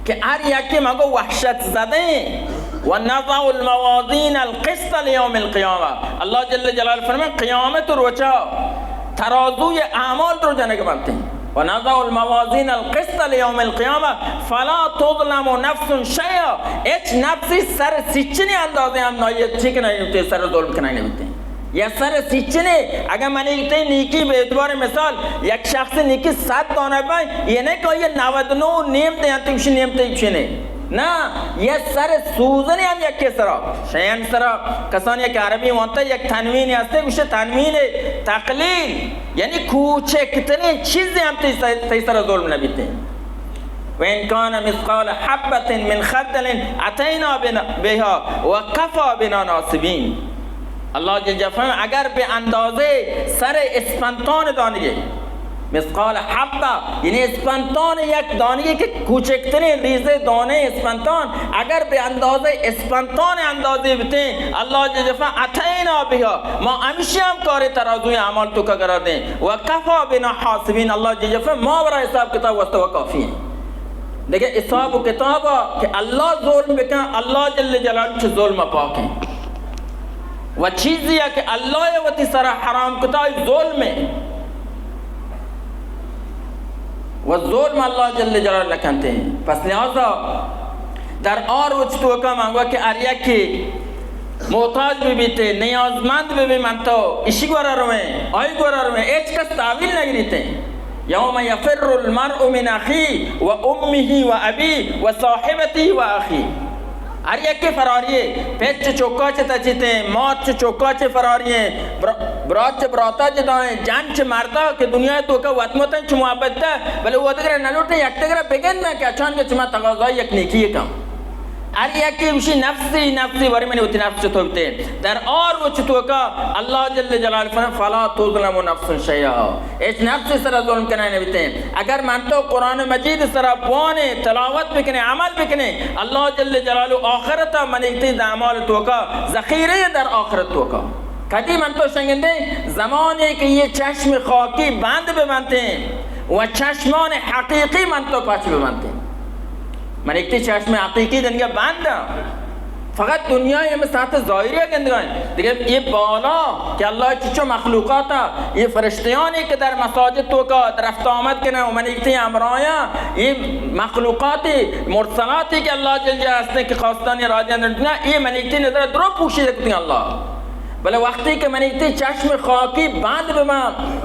کہ ہر یکے مگو وحشت زدیں، ونضع الموازین القسط لیوم القیامہ۔ اللہ جل جلالہ فرمائے، قیامت روچا ترازوی اعمال رو جنگ بنتیں۔ ونضع الموازین القسط لیوم القیامہ فلا تظلم نفس شیئا۔ ہچ نفسی سر سچنی اندازے ہم نہ، یہ چی کنائی نبیتے، سر ظلم کنائی نبیتے۔ یا سر سچنے، اگر منی تئی نیکی بہ اعتبار مثال، یک شخص نیکی صد دانہ بہ، یہ نہ کہ یہ نود و نو نیم دے انت، گوشی نیم تئی گوشی نے۔ نہ، یہ سر سوزنے ہم یکے سرا، شیئن سرا، کسانی یک عربی وانتا یک تنوینی ہستے، گوشی تنوین تقلیل، یعنی کوچکترین چیزے ہم تئی سر، تئی سرا ظلم نبیتے۔ وإن كان مثقال حبة من خردل أتينا بنا، بها وكفى بنا حاسبين۔ اللہ جل جلالہ فرمائے، اگر بہ اندازے سر اسپنتان دانگے، مثقال حبہ، یعنی اسپنتان یک دانگے کہ کوچکترین ریزے دانے اسپنتان، اگر بہ اندازے اسپنتان اندازے بتیں، اللہ جل جلالہ فرمائے، أتينا بها، ما ہمشی ہم کارے ترازوی اعمال توکا قرار دیں۔ وكفى بنا حاسبين، اللہ جل جلالہ فرمائے، ما برا حساب کتاب واسطہ و کافی ہیں۔ دیکھیں، حساب و کتاب کہ اللہ ظلم بکن، اللہ جل جلالہ چہ ظلم پاک ہیں۔ و چیزی کہ اللہ وتی سرا حرام کتا، ظلم ہے۔ و ظلم اللہ جل جلالہ نکنتے ہیں۔ پس لہذا در آ روچ توکا منگوا کہ ہر یکی محتاج بہ بیتے، نیازمند بہ بی، من تو اشی گورا رویں، آئی گورا رویں، ہچ کس تحویل نگریتے۔ يوم يفر المرء من أخيه وأمه وأبيه وصاحبته وأخيه۔ ہر یکے فراری ہے، پت چہ چکا چہ تچیتے، مات چہ چکا چہ فراری ہیں، بر-، برات چہ براتا جدا ہیں، جن چہ مردا کہ دنیا توکا وت متن چہ محبت تا، بلے وہ دگرا نلوٹے، یک دگرا بگندن کہ اچان کہ چما تقاضای یک نیکی کم۔ ہر یکے گوشی نفسی، نفسی، بارے منی وتی نفس چطور بتے۔ در آ روچ توکا اللہ جل جلالہ فرمائے، فلا تظلم نفس شیئا۔ ہچ نفس سرا ظلم کنائے نبیتے۔ اگر من تو قرآن مجید سرا بوانے، تلاوت بکنے، عمل بکنے، اللہ جل جلالہ آخرتا منی تئی اعمال توکا ذخیرے در آخرت توکا۔ کدی من تو شنگندے، زمانے کہ یہ چشم خاکی بند ببنتے و چشمان حقیقی من تو پچ ببنتے۔ من ایک تی چشم حقیقی دنیا بند۔ فقط دنیا یہ میں ساعت ظاہری گندگا ہیں۔ دیگہ یہ بالا کہ اللہ چچو مخلوقاتا، یہ فرشتیانی کہ در مساجد توکا در رفت آمد کنن و من ایک تی امرایا، یہ مخلوقات مرسلاتی کہ اللہ جل جلالہ ہستیں کہ خواستانی راجہ نہ، یہ من ایک تی نظر درو پوشیدہ کتیں اللہ۔ بلے وقتی کہ من ایک تی چشم خاکی بند ببن،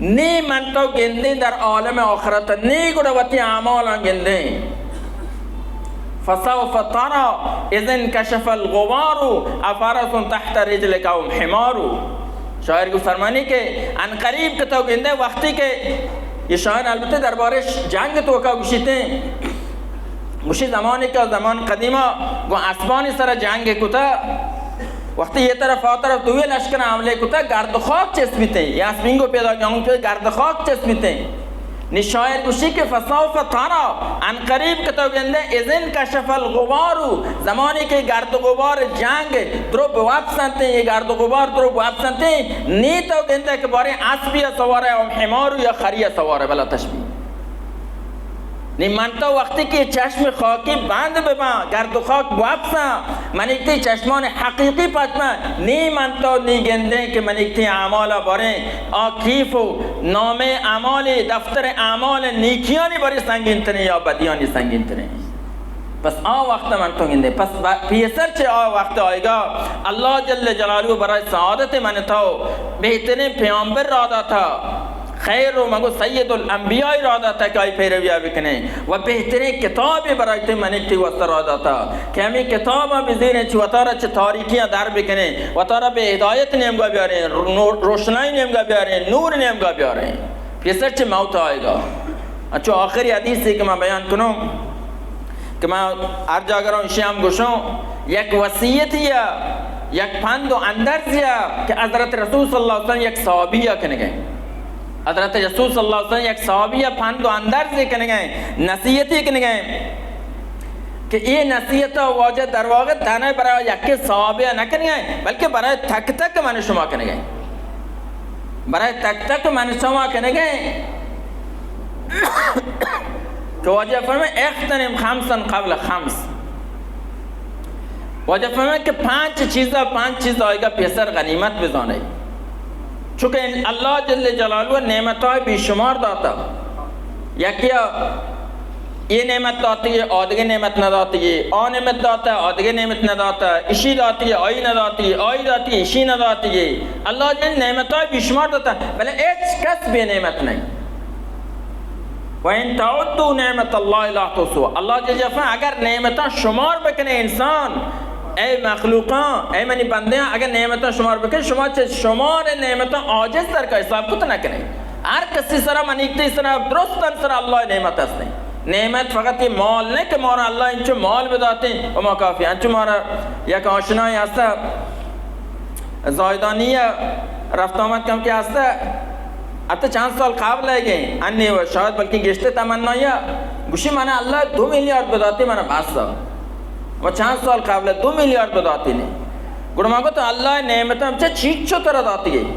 نی من تو گندیں در عالم آخرت، نی گڑا وتی اعمالاں گندیں۔ فسوف ترى إذا انكشف الغبار أفرس تحت رجلك أم حمار۔ شاعر کو فرمانی کہ ان قریب کہ تو گندے وقتی کہ یہ شاعر البتہ دربارش جنگ توکا گوشیتے، گوشی زمانے کہ زمان قدیما گو اسبانی سر جنگ کتا، وقتی یہ طرف آ طرف دوی لشکر حملے کتا، گرد و خاک چست بیتے، یہ اسبینگو پیدا گیاں تو گرد و خاک چست بیتے۔ نی شاعر گوشی کہ فسوف ترى، ان قریب کہ تو گندے، إذا انكشف الغبار، زمانے کہ گرد و غبار جنگ درو بوپسنتے، یہ گرد و غبار درو بوپسنتے، نی تو گندے کہ بارے اسبی سوارے، أم حمار یا خری سوارے، بلا تشبیہ۔ نی من تو وقتی کہ چشم خاکی بند بباں، گرد و خاک بوپساں، من ایک تی چشمان حقیقی پچ باں، نی من تو نی گندیں کہ من ایک تی اعمال باریں، آ کیف و نامے اعمال، دفتر اعمال نیکیانی باری سنگین تریں یا بدیانی سنگین تریں۔ پس آ وقت من تو گندے، پس ب-، پیسر چہ آ وقت آئیگا اللہ جل جلالہ برای سعادت من تو بہترین پیامبر را داتا، خیر و مگو سید الانبیاء را داتا کہ آئی پیرویا بکنے، و بہترین کتابی برای تی منک تی واسطہ را داتا کہ ہمیں کتابا بزیریں، چہ وتارا چہ تاریکیاں در بکنے، وتارا بہ ہدایت نیمگا بیاریں، رو-، روشنائی نیمگا بیاریں، نور نیمگا بیاریں۔ پیسر چہ موت آئیگا، انچو آخری حدیثے کہ من بیان کنوں، کہ من ہر جاگہ رو اشی ہم گوشوں، یک وصیتی یا یک پند و اندرزی یا کہ حضرت رسول صلی اللہ علیہ وسلم یک صحابی یا کنگے۔ حضرت رسول صلی اللہ علیہ وسلم یک صحابی یا پند و اندرزی کنگے، نصیحتی کنگے کہ اے نصیحت واجہ در واقع تنہ برای یک صحابی نہ کنگے، بلکہ برای تک تک من شما کنگے۔ برای تک تک من شما کنگے۔ تو واجہ فرمائے، "اغتنم خمسا قبل خمس۔" واجہ فرمائے کہ پانچ چیزا، پانچ چیز آئیگا پیسر غنیمت بزانے۔ چونکہ اللہ جل جلالہ نعمتای بے شمار داتا۔ یکیا اے نعمت داتگی، آدگہ نعمت نداتگی، آ نعمت داتا، آدگہ نعمت نداتا، اشی داتگی، آئی نداتگی، آئی داتگی، اشی نداتگی۔ اللہ جل نعمتای بے شمار داتا، بلے ہچ کس بے نعمت نہیں۔ "وَإِن تَعُدُّوا نِعْمَتَ اللَّهِ لَا تُحْصُوهَا۔" اللہ جل جلالہ، اگر نعمتاں شمار بکنے انسان، اے مخلوقاں، اے منی بندیاں، اگر نعمتاں شمار بکنے، شما چہ شمار نعمتاں عاجز در کا حساب کت نہ کنے۔ ہر کسی سرا، منیکتی سرا، درستن سرا اللہ نعمت ہستیں۔ نعمت فقط یہ مال نہیں کہ مارا اللہ انچو مال بداتیں و ما کافی۔ انچو مارا یک آشنائی ہستا، زاہدانی ء رفت آمد کم کہ ہستہ، حتی چند سال قبل ء گئے، انی و شاید بلکہ گشتے تمنا یا گوشی، منا اللہ دو میلیارد بداتی، منا بس ء۔ و چند سال قبل دو میلیارد بداتی نے۔ گڑا ما گو تو اللہ نعمت ہم چہ چینچو ترا داتی گئی،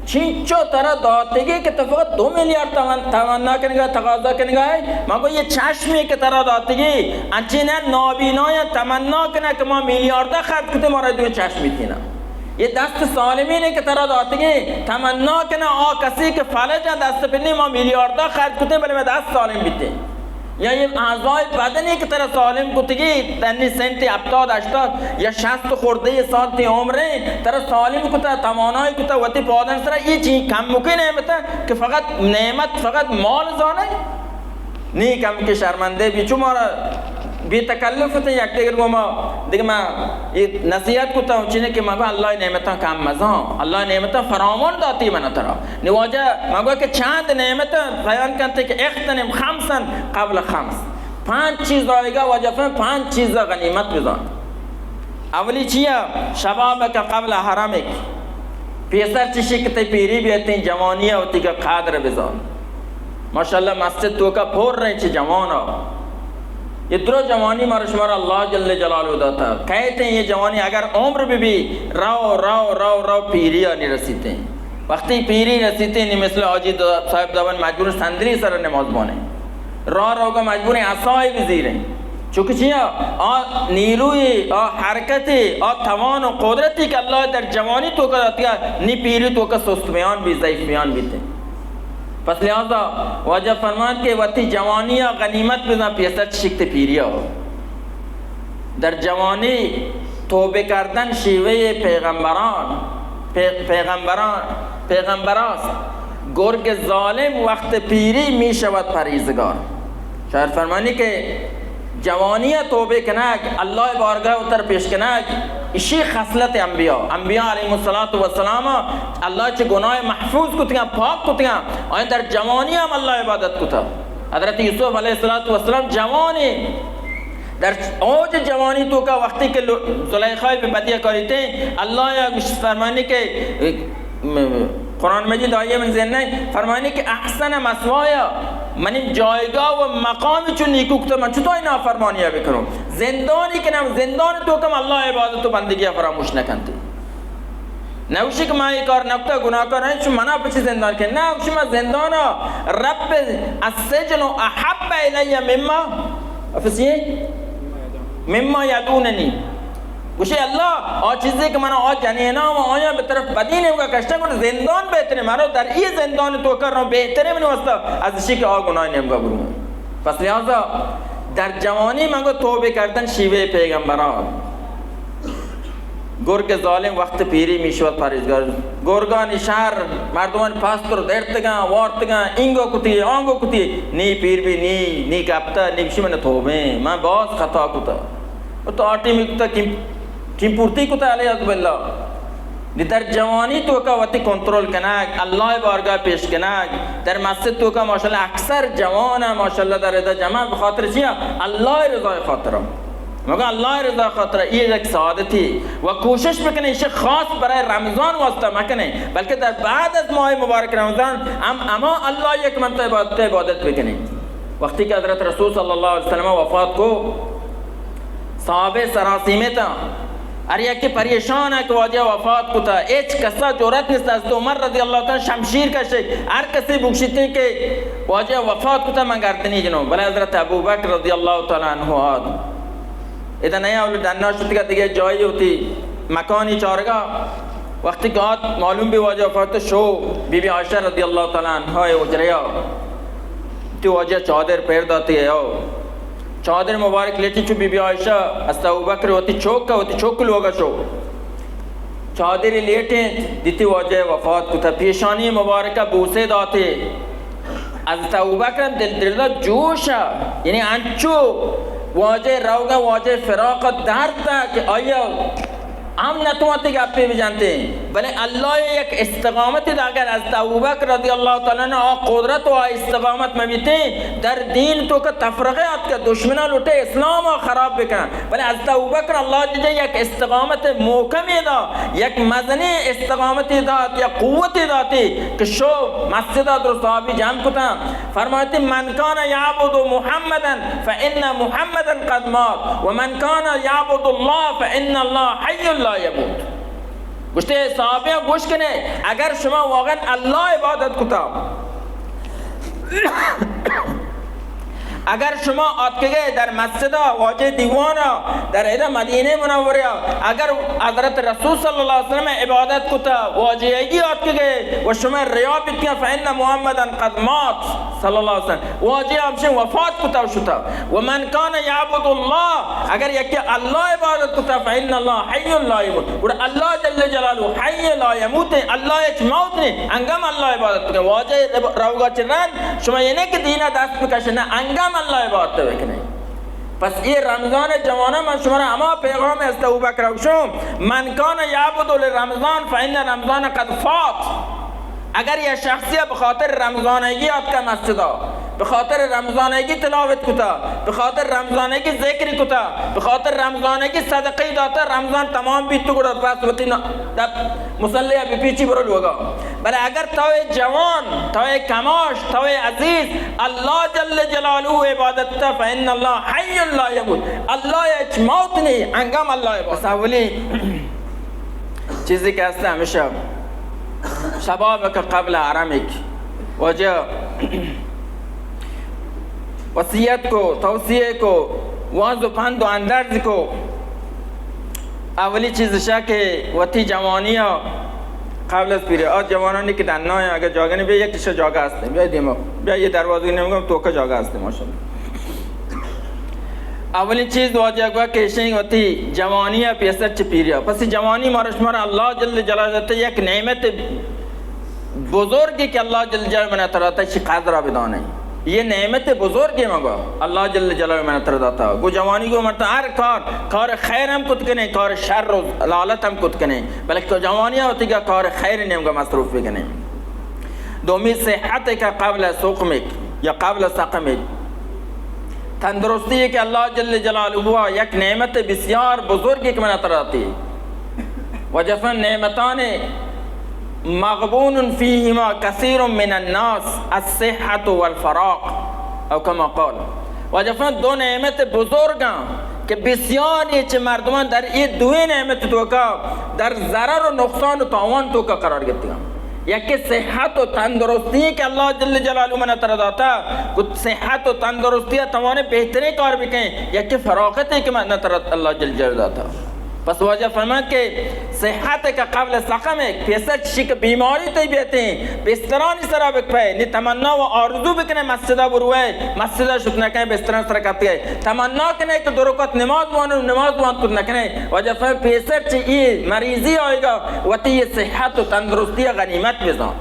چینچو ترا داتی گئی کہ تو فقط دو میلیارد تمن-، تمنا کنگا، تقاضا کنگا ہے۔ ما گو یہ چشمی کہ ترا داتی گئی، انچین نابینایاں تمنا کنہ کہ ما میلیاردا خرچ کتے، مارا دوی چشمی تینا۔ یہ دست سالمین کہ ترا داتگی، تمنا کنہ آ کسی کہ فلج دست پنی، ما میلیاردا خرچ کتے بلے میں دست سالم بیتے۔ یا یہ اعضای بدنی کہ ترا سالم کتگی، تنی سنتی ہپتاد ہشتاد یا شست خوردہ سال تی عمریں، ترا سالم کتا، توانائی کتا، وتی پادن سرا، یہ چی کم مکے نعمت کہ فقط نعمت فقط مال زانے؟ نی کم کہ شرمندے بی، چو مارا بے تکلف تے یک دگر گو ما دگہ ما یہ نصیحت کتا ہوں چنے کہ ما گو اللہ نعمتاں کم مزان، اللہ نعمتاں فراوان داتی منا ترا۔ نی واجہ ما گو کہ چند نعمت بیان کنتے کہ اغتنم خمسا قبل خمس، پانچ چیز آئیگا واجہ فہم، پانچ چیز غنیمت بزان۔ اولی چیا؟ شبابک قبل ہرمک۔ پیسر چشی کہ تئی پیری بیتیں، جوانی ء وتی کہ قدر بزان۔ ماشاءاللہ مسجد توکا پر رہے چہ جوان ء۔ یہ درو جوانی مارا شمارا اللہ جل جلالہ داتا۔ کہتے ہیں یہ جوانی اگر عمر بھی بھی رو، رو، رو، رو پیری آنی رسیتے ہیں۔ وقتی پیری رسیتے ہیں، نی مثل حاجی دا-، صاحب دابن مجبور صندلی سر نماز بانے۔ را روگا مجبوریں عصای بزیریں۔ چونکہ چیا؟ آ نیروی، آ حرکتی، آ توان و قدرتی کہ اللہ در جوانی توکا داتگا، نی پیری توکا سست بیان بی، ضعیف بیان بیتے۔ پس لہذا واجہ فرمان کہ وتی جوانی غنیمت بزن، پیسر چشکتے پیریا۔ در جوانی توبہ کردن شیوہ پیغمبران، پی-، پیغمبران، پیغمبراست۔ گرگ ظالم وقت پیری می‌شود پرہیزگار۔ شاعر فرمانی کہ جوانی ء توبہ کنگ، اللہ بارگاہ ء تر پیش کنگ، اشی خصلت انبیاء۔ انبیاء علیہم الصلوۃ والسلام اللہ چہ گناہ محفوظ کتگاں، پاک کتگاں، آیاں در جوانی ہم اللہ عبادت کتا۔ حضرت یوسف علیہ الصلوۃ والسلام جوانی در اوج جوانی توکا وقتی کہ لو-، زلیخا پہ بدیا کاریتے، اللہ یا گوش فرمانی کہ، م-، قرآن مجید آئیے من ذہن نہیں، فرمانی کہ احسن مثوایا، منی جایگاہ و مقام چو نیکو کتا، من چطور نافرمانی بکنوں؟ زندانی کہ نام زندان توکم اللہ عبادت و بندگی فراموش نکنتی۔ نہ گوشی کہ ما اے کار نہ کتا، گناہکار ہیں، شما منا پچی زندان کے؟ نہ، گوشی ما زندان رب السجن احب الی مما، افسی، مما یدوننی۔ گوشی اللہ، آ چیزے کہ منا آ جنینا و آیا بہ طرف بدی نیمگا کشتن، گوشی زندان بہترین، مرو در ای زندان توکا رو بہترین منی واسطہ از اشی کہ آ گناہ نیمگا برو۔ پس لہذا در جوانی من گو توبہ کردن شیوہ پیغمبران۔ گرگ ظالم وقت پیری میشود پرہیزگار۔ گرگانی شر، مردمانی پستر درتگاں، وارتگاں، اینگو کتی، آنگو کتی، نی پیر بی، نی، نی گپتا، نی گشی من توبہ، من باز خطا کتا۔ و تو آٹی می کتا، کیم-، کیم پورتی کتا، علیہ باللہ۔ نی در جوانی توکا وتی کنترل کنگ، اللہ بارگاہ پیش کنگ، در مسجد توکا ماشاءاللہ اکثر جوان ماشاءاللہ در ادا جمع، بخاطر چیا؟ اللہ رضا خاطر۔ مگو اللہ رضا خاطر، یہ یک سعادتی و کوشش بکنیں، ایشی خاص برای رمضان واسطہ مکنیں، بلکہ در بعد از ماہ مبارک رمضان ہم اما اللہ یک منت عبادت، عبادت بکنیں۔ وقتی کہ حضرت رسول صلی اللہ علیہ وسلم وفات کو، صحابہ سراسیمہ تا، ہر یکی پریشان ہے کہ واجہ وفات کتا، ہچ کسا جرأت نیست۔ حضرت عمر رضی اللہ تعالی عنہ شمشیر کشے، ہر کسی بگشیتے کہ واجہ وفات کتا، من گردنی جنوں، بلے حضرت ابوبکر رضی اللہ تعالی عنہ آت۔ ادا نیا اول ڈنا شتگا، دیگہ جایی ہوتی مکانی چارگا۔ وقتی کہ آت معلوم بی واجہ وفات، شو بی بی عائشہ رضی اللہ تعالی عنہا حجریا، تی واجہ چادر پیر داتی ہے او۔ چادر مبارک لیٹی چو بی بی عائشہ، حضرت ابوبکر وتی چوک کا، وتی چوک لوگا شو۔ چادر لیٹیں، دیتی واجہ وفات کتا، پیشانی مبارکہ بوسے داتے۔ حضرت ابوبکر دل، دل جوش، یعنی انچو واجہ روگا، واجہ فراق درد کہ آیا ہم نتوانتے گپے بجنتے، بلے اللہ یک استقامت دا۔ اگر حضرت ابوبکر رضی اللہ تعالی عنہ آ قدرت و آ استقامت مبیتے، در دین توکا تفرقہ آتکا، دشمنا لوٹے اسلام خراب بکن، بلے حضرت ابوبکر اللہ جل یک استقامت محکمے دا، یک مزنیں استقامتے دات، یک قوتے داتے کہ شو مسجد در صحابی جمع کتا۔ فرماتے، من کان یعبد محمدا فان محمدا قد مات و من کان یعبد اللہ فان اللہ حی لا یموت۔ گوشتے، صحابیاں گوش کنے، اگر شما واقعاً اللہ عبادت کتا، اگر شما آتکگے در مسجدا، واجہ دیوانا، در ادا مدینہ منورہ، اگر حضرت رسول صلی اللہ علیہ وسلم عبادت کتا، واجہ ایگی آتکگے و شما ریا بیتگا، فإن محمدا قد مات، صلی اللہ علیہ وسلم، واجہ ہمشہ وفات کتا و شتا۔ و من کان یعبد اللہ، اگر یکی اللہ عبادت کتا، فإن اللہ حی لا یموت، گڑا اللہ جل جلالہ حی لا یموت، اللہ ہچ موت نے، انگم اللہ عبادت کتا۔ واجہ روگا چہ رند شما یہ نہ کہ دینا دست بکشے، نہ، انگم اللہ عبادت بکنے۔ پس یہ رمضان جوانا من شما را ہما پیغام است ابوبکر گوشوں، من کان یعبد لرمضان فإن رمضان قد فات۔ اگر یہ شخصی بخاطر رمضانگی آتکا مسجدا، بخاطر رمضانگی تلاوت کتا، بخاطر رمضانگی ذکر کتا، بخاطر رمضانگی صدقی داتا، رمضان تمام بیت تو گڑا بس وتی نا-، دپ مصلی بپیچی برو لوگا۔ بلے اگر تو جوان، تو کماش، تو عزیز، اللہ جل جلالہ عبادت تا، فإن اللہ حی لا یموت، اللہ ہچ موت نہیں، انگم اللہ عبادت۔ بس اولی چیزی کہ ہستا ہمیشہ شبابک قبل حرمک، واجہ وصیت کو، توصیہ کو، واز و پند و اندرز کو۔ اولی چیز شا کہ وتی جوانی ء قبل از پیری، آ جوانانی کہ ڈنا ہیں، اگر جاگہ نہیں، بیا یک شا جاگہ ہستے، بیا دیما، بیا یہ دروازے نیمگا توکا جاگہ ہستے، ماشاءاللہ۔ اولین چیز واجہ گوا کہ ایشیں وتی جوانی ء پیسر چہ پیری ء۔ پس جوانی مارا شمارا اللہ جل جلالہ داتا یک نعمت بزرگی کہ اللہ جل جلالہ منا ترا داتا، اشی قدر ء بدانے۔ یہ نعمت بزرگی مگا اللہ جل جلالہ منا ترا داتا۔ گو جوانی گو مرتا ہر کار، کار خیر ہم کت کنے، کار شر و لالت ہم کت کنے، بلکہ تو جوانی ء وتی گا کار خیر نیمگا مصروف بکنے۔ دومی صحت کا قبل سقمک یا قبل سقمک۔ تندرستی کہ اللہ جل جلالہ یک نعمت بسیار بزرگی کہ منا ترا داتی۔ و جفن نعمتان مغبون فیہما کثیر من الناس، الصحة والفراغ، او کما قال۔ و جفن دو نعمت بزرگاں کہ بسیاری چہ مردمان در یہ دوئیں نعمت توکا در ضرر و نقصان و تاوان توکا قرار گرتگاں۔ یکے صحت و تندرستی کہ اللہ جل جلالہ منا ترا داتا، کہ صحت و تندرستی ء توانے بہترین کار بکیں، یکے فراغتے کہ منا ترا اللہ جل جلالہ داتا۔ پس واجہ فرمائیت کہ صحتک قبل سقمک، پیسر چشی کہ بیماری تئی بیتیں، بسترانی سرا بکپئے، نی تمنا و آرزو بکنے مسجدا بروئے، مسجدا شت نکنے، بسترانی سرا کپتگئے، تمنا کنے کہ دو رکعت نماز بوانوں، نماز بوانت کت نکنے۔ واجہ فرمائیت پیسر چہ اے مریضی آئیگا وتی اے صحت و تندرستی غنیمت بزان۔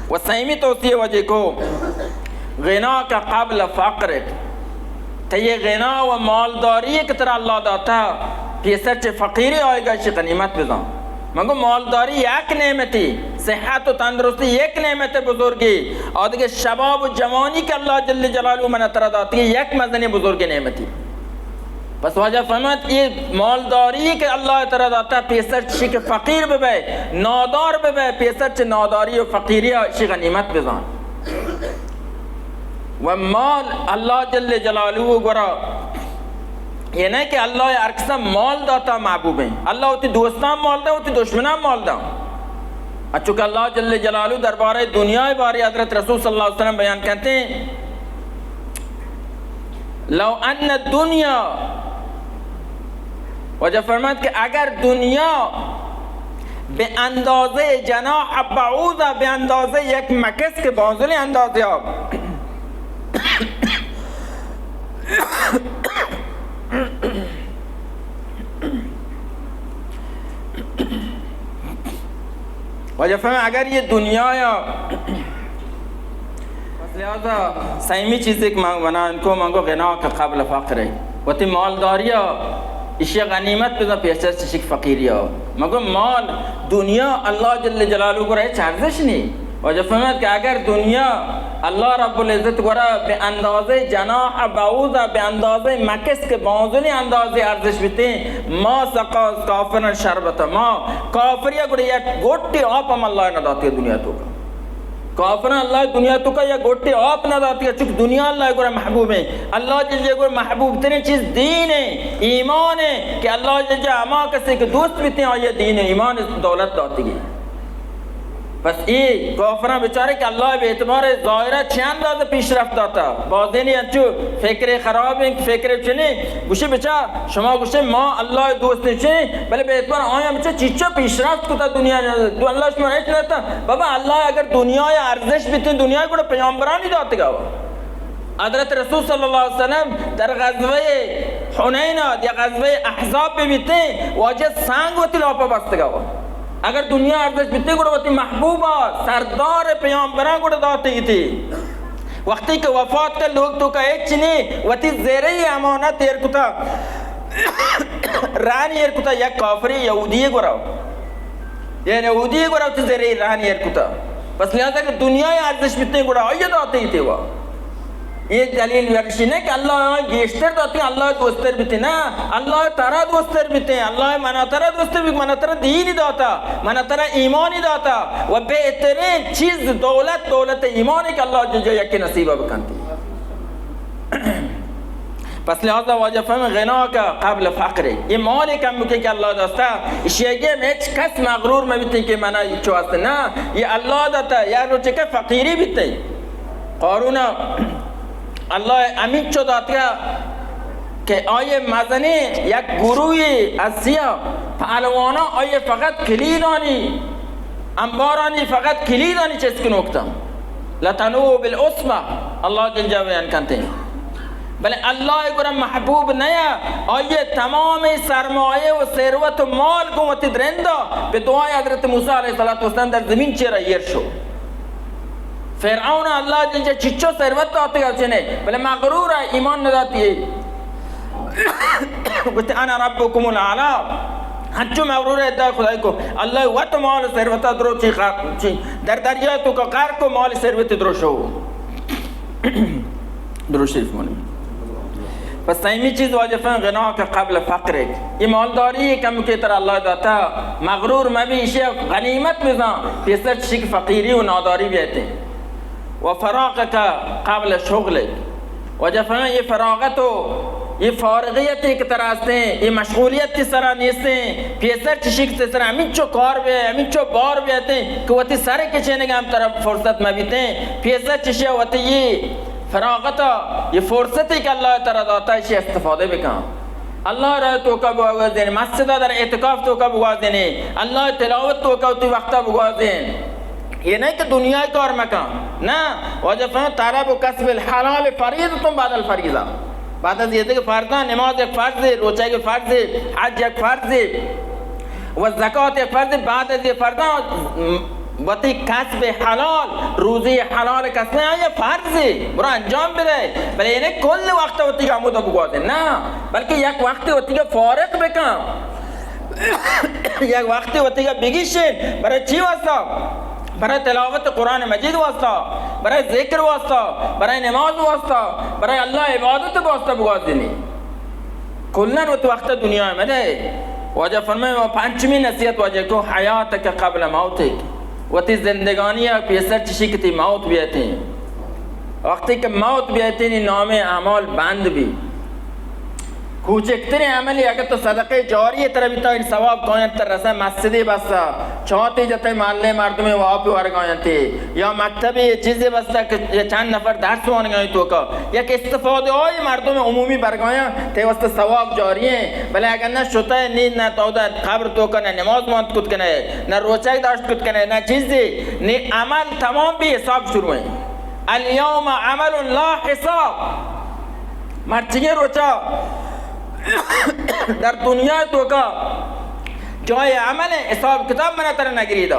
و سیمی توصیہ واجہ کو، غناک قبل فقرک، تئی غنا و مالداری کہ ترا اللہ داتا، پیسر چہ فقیری آئیگا اشی غنیمت بزان۔ من گو مالداری یک نعمتی، صحت و تندرستی یک نعمت بزرگی، آدگہ شباب و جوانی کہ اللہ جل جلالہ من ترا داتی یک مزنی بزرگ نعمتی۔ پس واجہ فرمائیت، اے مالداری کہ اللہ ترا داتا، پیسر چشی کہ فقیر ببئے، نادار ببئے، پیسر چہ ناداری و فقیری اشی غنیمت بزان۔ و مال اللہ جل جلالہ گورا، یہ نہ کہ اللہ ہر کسا مال داتا محبوب ہیں۔ اللہ وتی دوستان مال دا، وتی دشمنان مال دا۔ اچو کہ اللہ جل جلالہ دربارہ دنیا باری حضرت رسول صلی اللہ علیہ وسلم بیان کرتے ہیں، لو ان الدنیا، واجہ فرمائیت کہ اگر دنیا بہ اندازہ جناح بعوضہ، بہ اندازہ یک مکس کہ بانزلی اندازہ، واجہ فرمائیت اگر یہ دنیا یا، پس لہذا سیمی چیزے کہ من، من انکو من گو غناک قبل فقرک، وتی مالداری اشی غنیمت بزان پیسر چشی کہ فقیری۔ من گو مال، دنیا اللہ جل جلالہ گورا ہچ ارزش نہیں۔ واجہ فرمائیت کہ اگر دنیا اللہ رب العزت گورا بہ اندازہ جناح بعوضہ، بہ اندازہ مکس کہ بانزلی اندازہ ارزش بیتیں، ما سقا کافرا شربۃ ماء، کافریا گڑا یک گٹے آپ ہم اللہ نہ داتی دنیا توکا۔ کافرا اللہ دنیا توکا یک گٹے آپ نہ داتی، چونکہ دنیا اللہ گورا محبوب ہیں۔ اللہ جل جلالہ گورا محبوب ترین چیز دین ہے، ایمان ہے، کہ اللہ جل جلالہ ہما کسے کہ دوست بیتیں، آئی دین و ایمان دولت داتی ہے۔ پس اے کافراں بچارے کہ اللہ بہ اعتبار ظاہرہ چہ اندازہ پیشرفت داتا۔ بازینی انچو فکر خراب ہیں، فکر چنے، گوشے بچا، شما گوشے ما اللہ دوست چے، بلے بہ اعتبار آیاں بچا چیچا پیشرفت کتا دنیا، دو اللہ شما ہچ نتا۔ بابا اللہ اگر دنیا ارزش بیتیں، دنیا گڑا پیامبرانی داتگا۔ حضرت رسول صلی اللہ علیہ وسلم در غزوہ حنین یا غزوہ احزاب بہ بیتیں، واجہ سانگ وتی لاپا بستگا۔ اگر دنیا ارزش بیتیں، گڑا وتی محبوبا سردار پیامبراں گڑا داتی تھی۔ وقتی کہ وفات کا لوگ توکا ہچ نی، وتی زرعی امانت ایر کتا، رانی ایر کتا یک کافری یہودی گورا۔ یعنی یہودی گورا وتی زرعی رانی ایر کتا۔ پس لہذا کہ دنیا ارزش بیتیں گڑا آئی داتی تھی وا۔ یہ دلیل ورشی نہ کہ اللہ گیشتر داتی، اللہ دوستر بیتیں۔ نہ، اللہ ترا دوستر بیتیں، اللہ منا ترا دوستر بیت، منا ترا دینی داتا، منا ترا ایمانی داتا و بہترین چیز دولت، دولت ایمانی کہ اللہ جل جلالہ یکی نصیبہ بکنتی۔ پس لہذا واجہ فرمائیت غناک قبل فقرک، یہ مال کم بکن کہ اللہ داتا، اشیگی ہم ہچ کس مغرور مبیتیں کہ منا چو است۔ نہ، یہ اللہ داتا، یا روچے کہ فقیری بیتیں۔ قارون اللہ ہمینچو داتگا کہ آئی مزنیں یک گروہی از سیاہ پہلوانا آئی فقط کلیدانی، انبارانی فقط کلیدانی چست کنوکتا۔ لتنوء بالعصبہ، اللہ جل جلالہ بیان کنتے۔ بلے اللہ گورا محبوب نیا، آئی تمام سرمایہ و ثروت و مال گوں وتی درندا بہ دعائے حضرت موسی علیہ الصلوۃ والسلام در زمین چیرا ایر شو۔ فرعون اللہ جل جلالہ چچو ثروت داتگا چنے، بلے مغرور ایمان نداتی۔ گوشت انا ربکم الاعلی۔ ہنچو مغرور ادعای خدائی کو، اللہ وت مال ثروت درو چی خا-، چی در دریا توکا غرق کو، مال ثروت درو شو۔ درو شریف مونی۔ پس سیمی چیز واجہ فرمائیت غناک قبل فقرک۔ یہ مالداری کم کہ ترا اللہ داتا، مغرور مبی، اشی غنیمت بزان، پیسر چشی کہ فقیری و ناداری بیتیں۔ و فراغک قبل شغلک۔ واجہ فرمائیت یہ فراغت و یہ فارغیتی کہ ترا استیں، یہ مشغولیت کہ سرا نیستیں، پیسر چشی کہ سرا ہمینچو کار بے، ہمینچو بار بیتیں کہ وتی سر کچینگا ہم ترا فرصت مبیتیں، پیسر چشی وتی یہ فراغتا، یہ فرصتی کہ اللہ ترا داتا، اشی استفادہ بکن۔ اللہ راہ توکا بگوازین، مسجد در اعتکاف توکا بگوازین، اللہ تلاوت توکا وتی وقتا بگوازین۔ یہ نہیں کہ دنیا کار مکن، نہ، واجہ فرمائے طلب و کسب الحلال فریضۃ بعد الفریضہ۔ بعد از یہ کہ فرضاں، نماز یک فرض، روچہ یک فرض، حج یک فرض، و زکات یک فرض، بعد از یہ فرضاں وتی کسب حلال، روزی حلال کسب آئی فرض، برو انجام بدے، بلے یعنی کل وقت وتی ہمودا بگوازے، نہ، بلکہ یک وقت وتی فارغ بکن، یک وقت وتی بگیشین، برای چی واسطہ؟ برای تلاوت قرآن مجید واسطہ، برای ذکر واسطہ، برای نماز واسطہ، برای اللہ عبادت واسطہ بگوازینی۔ کلاً وت وقت دنیا مدے۔ واجہ فرمائے، و پنچمی نصیحت واجہ کو، حیاتک قبل موتک، وتی زندگانی پیسر چشی کہ تئی موت بیتیں۔ وقتی کہ موت بیتیں، نی نام اعمال بند بی۔ کوچکترین عملی اگر تو صدقہ جاری ترا بیتا، این ثواب کاین تر رسا، مسجدی بسا، چاتی جتے محلے مردمے و آپ ورگاینتے، یا مکتبی چیزی بستا کہ یہ چند نفر درس وانگائی توکا، یک استفادہ آئی مردم عمومی برگایاں، تے واسطہ ثواب جاری ہیں۔ بلے اگر نہ شتا نی، نہ تو دا قبر توکا نہ نماز وانت کت کنے، نہ روچہ داشت کت کنے، نہ چیزی، نی عمل تمام بی، حساب شروع ہیں۔ الیوم عمل لا حساب۔ مرچیگیں روچا در دنیا توکا جای عمل، حساب کتاب منا ترا نگری دا۔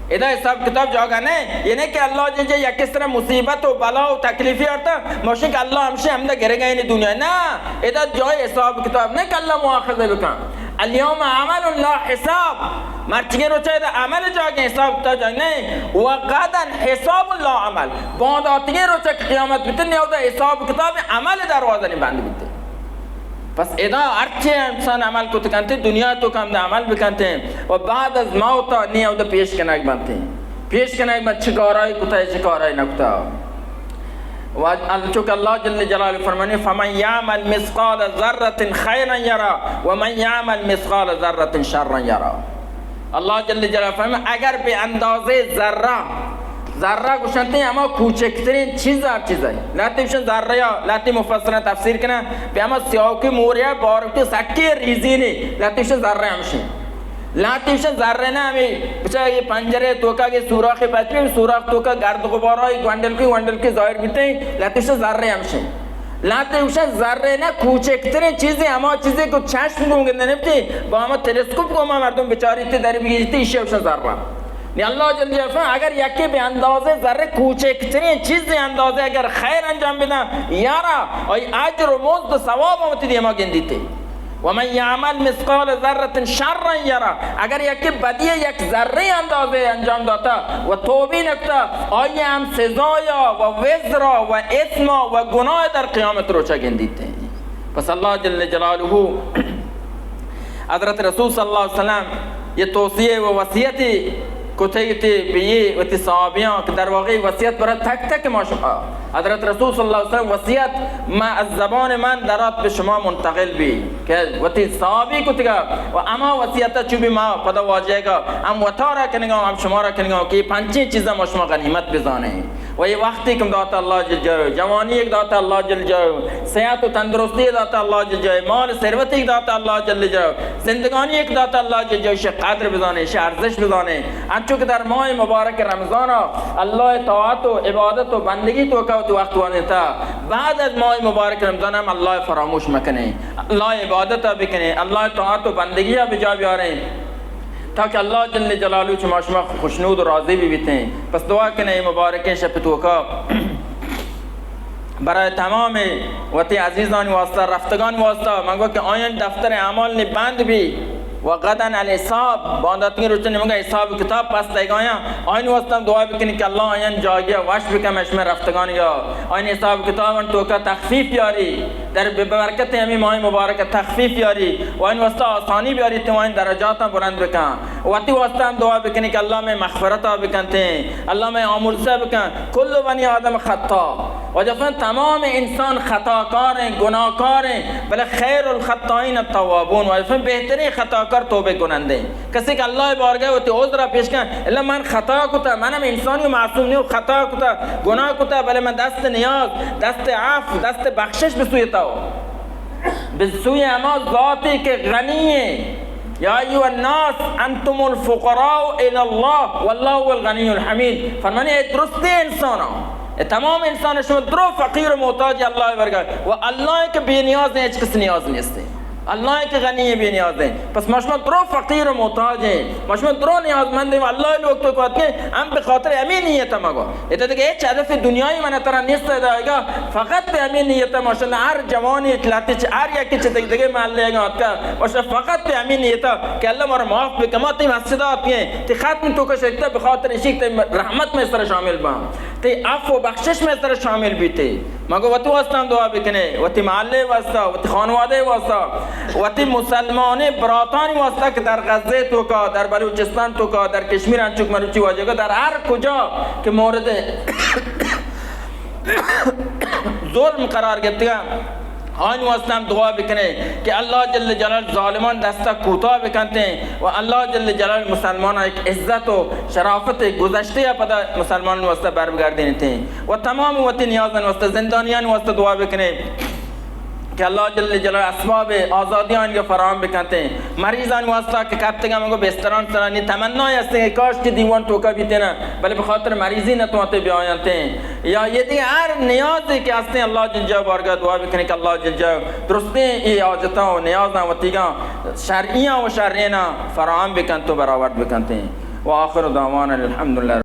ادا حساب کتاب جاگہ نہ، یہ نہ کہ اللہ جل جلالہ یک اس طرح مصیبت و بلا و تکلیفی آرتا، موشن کہ اللہ ہمشی ہمدا گرگا یعنی دنیا۔ نہ، ادا جای حساب کتاب نہ کہ اللہ مواخذہ بکن۔ الیوم عمل لا حساب۔ مرچیگیں روچا ادا عمل جاگہ، حساب کتاب جاگہ نہ۔ و غدا حساب لا عمل۔ بانداتگیں روچا کہ قیامت بیتے، نیودا حساب کتاب عمل دروازہ نی بند بیتے۔ پس ادا ہرچے انسان عمل کت کنتے، دنیا توکا ہمدا عمل بکنتے و بعد از موت نی ہمدا پیش کنگ بنتے۔ پیش کنگ بنت، چہ کارای کتا، چہ کارای نکتا۔ و انچو کہ اللہ جل جلالہ فرمانی، فمن یعمل مثقال ذرة خیرا یرا و من یعمل مثقال ذرة شرا یرا۔ اللہ جل جلالہ فرمانی، اگر بہ اندازہ ذرہ، ذرہ گوشنتے ہما کوچکترین چیز، ہر چیز ہے۔ لہتے گوشن ذرہ یا لہتے مفسرین تفسیر کنن، بہ ہما سیاہوکی موریا بارکتے سکے ریزینے، لہتے گوشن ذرہ ہمشی۔ لہتے گوشن ذرہ نہ، ہمے بچا یہ پنجرے توکا کہ سوراخ پچ بی، سوراخ توکا گرد غبارای گونڈلکی گونڈلکی ظاہر بیتے، لہتے گوشن ذرہ ہمشی۔ لہتے گوشن ذرہ نہ، کوچکترین چیزے، ہما چیزے کہ چشم گوں گندے نبتی، با ہما تلسکوپ گوں ہما مردم بچاریتے در بگیجتے، ایشی گوشن ذرہ۔ نی اللہ جل جلالہ فرمائے، اگر یکے بہ اندازہ ذرہ کوچکترین چیزے اندازہ اگر خیر انجام بدن، یرا، آئی اجر و مزد و ثواب ہم وتی دیما گندیتے۔ ومن یعمل مثقال ذرة شرا یرا، اگر یکے بدی یک ذرہ اندازہ انجام داتا و توبہ نکتا، آئی ہم سزایا و وزرا و اثما و گناہ در قیامت روچا گندیتے۔ پس اللہ جل جلالہ حضرت رسول صلی اللہ علیہ وسلم یہ توصیہ و وصیتی کتگتی بہ یہ وتی صحابیاں کہ در واقع وصیت برای تک تک ما شما۔ حضرت رسول صلی اللہ علیہ وسلم وصیت ما از زبان من درات بہ شما منتقل بی کہ وتی صحابی کتگا و ہما وصیت چو بہ ما پدا واجہ گا ہم وتارا کنگا، ہم شمارا کنگا کہ یہ پنچیں چیزاں ما شما غنیمت بزانیں۔ و یہ وقتی کہ داتا اللہ جل جلالہ، جوانی ایک داتا اللہ جل جلالہ، صحت و تندرستی داتا اللہ جل جلالہ، مال ثروتی داتا اللہ جل جلالہ، زندگانی ایک داتا اللہ جل جلالہ، شے قدر بزانے، شے ارزش بزانے۔ انچو کہ در ماہ مبارک رمضان اللہ طاعت و عبادت و بندگی توکا وتی وقت وانتا، بعد از ماہ مبارک رمضان ہم اللہ فراموش مکنے، اللہ عبادت بکنے، اللہ طاعت و بندگی بجا بیاریں۔ تاکہ اللہ جل جلالہ چہ ما شما خوشنود و راضی بہ بیتیں۔ پس دعا کنے اے مبارکیں شپ توکا برای تمام وتی عزیزانی واسطہ، رفتگانی واسطہ، من گو کہ آیان دفتر اعمال نی بند بی و غداً الحساب، بانداتگیں روچ نیمگا حساب کتاب پس دیگایاں، آیان واسطہ ہم دعا بکنی کہ اللہ آیان جاگیا وش بکن، شمے رفتگانیا آیان حساب کتابان توکا تخفیف یاری۔ در بہ برکت ہمے ماہ مبارک تخفیف بیاری و آیان واسطہ آسانی بیاری، تو آیان درجاتاں بلند بکن۔ وتی واسطہ ہم دعا بکنی کہ اللہ مئے مغفرتا بکنتیں، اللہ مئے آمرزشا بکن۔ کل بنی آدم خطا۔ واجہ فرمائیں تمام انسان خطاکاریں، گناہکاریں، بلے خیر الخطائین التوابون۔ واجہ فرمائیں بہترین خطاکار توبہ کنندیں۔ کسی کہ اللہ بارگاہ وتی عذرا پیش کن، اللہ من خطا کتا، من ہم انسانی و معصوم نیو، خطا کتا، گناہ کتا، بلے من دست نیاز، دست عفو، دست بخشش بسوی تو۔ به سوی هما ذاتی که غنی ایں. یا ایها الناس انتم الفقراء الی الله والله هو الغنی الحمید. فرمانی اے درستیں انساناں، اے تمام انسان، شما درو فقیر و محتاج اللہ برگا، و اللہ کہ بے نیاز ایں، ہچ کس نیاز نیست. اللہ کہ غنی ایں، بے نیاز ایں. پس ما شما درو فقیر و محتاج ایں. ما شما درو نیازمند ایں. اللہ لوگ تو کو اتکے، ہم به خاطر ہمیں نیت ما گو. ادا دگہ ہچ هدف دنیایی من ترا نیست ادا آئیگا. فقط به ہمیں نیت، ماشاءاللہ، ہر جوانی لہتے چہ، ہر یکی چہ دگہ دگہ محلے اگاں آتکا، ماشاءاللہ، فقط به ہمیں نیت کہ اللہ مارا معاف بکن، ما تئی مسجد آتکیں، تئی ختم تو کا شکتا، به خاطر اشی کہ تئی رحمت میں سر شامل باں، تئی عفو و بخشش میں سر شامل بیتے. مگو وتی واسطہ ہم دعا بکنے، وتی محلے واسطہ، وتی خانوادے واسطہ، وتی مسلمانیں براتانی واسطہ کہ در غزے تو کا، در بلوچستان تو کا، در کشمیر انچو کہ مروچی واجہ کا، در ہر کجا کہ مورد ظلم قرار گرتگا، آیانی واسطہ ہم دعا بکنے کہ اللہ جل جلال ظالمان دستا کوتاہ بکنتیں و اللہ جل جلال مسلمان ایک عزت و شرافت گذشتہ یا پدا مسلمان واسطہ بر بگردینتیں و تمام وتی نیازان واسطہ، زندانیان واسطہ دعا بکنے کہ اللہ جل جلال اسباب آزادی آنگا فراہم بکنتیں. مریضان واسطہ کہ کپتگا مگو بستران سرانی تمنا ہستیں کہ کاش کہ دیوان توکا بیتینا، بلے بخاطر مریضی نتوانتے بیاینتیں. یا یہ دیگہ ہر نیازی کہ ہستیں، اللہ جل جلال بارگاہ دعا بکنیں کہ اللہ جل جلال درستیں اے حاجتاں و نیازاں وتیگاں شرعیاں و شرعیناں فراہم بکنت و برآورد بکنتیں. و آخر دعوانا الحمدللہ.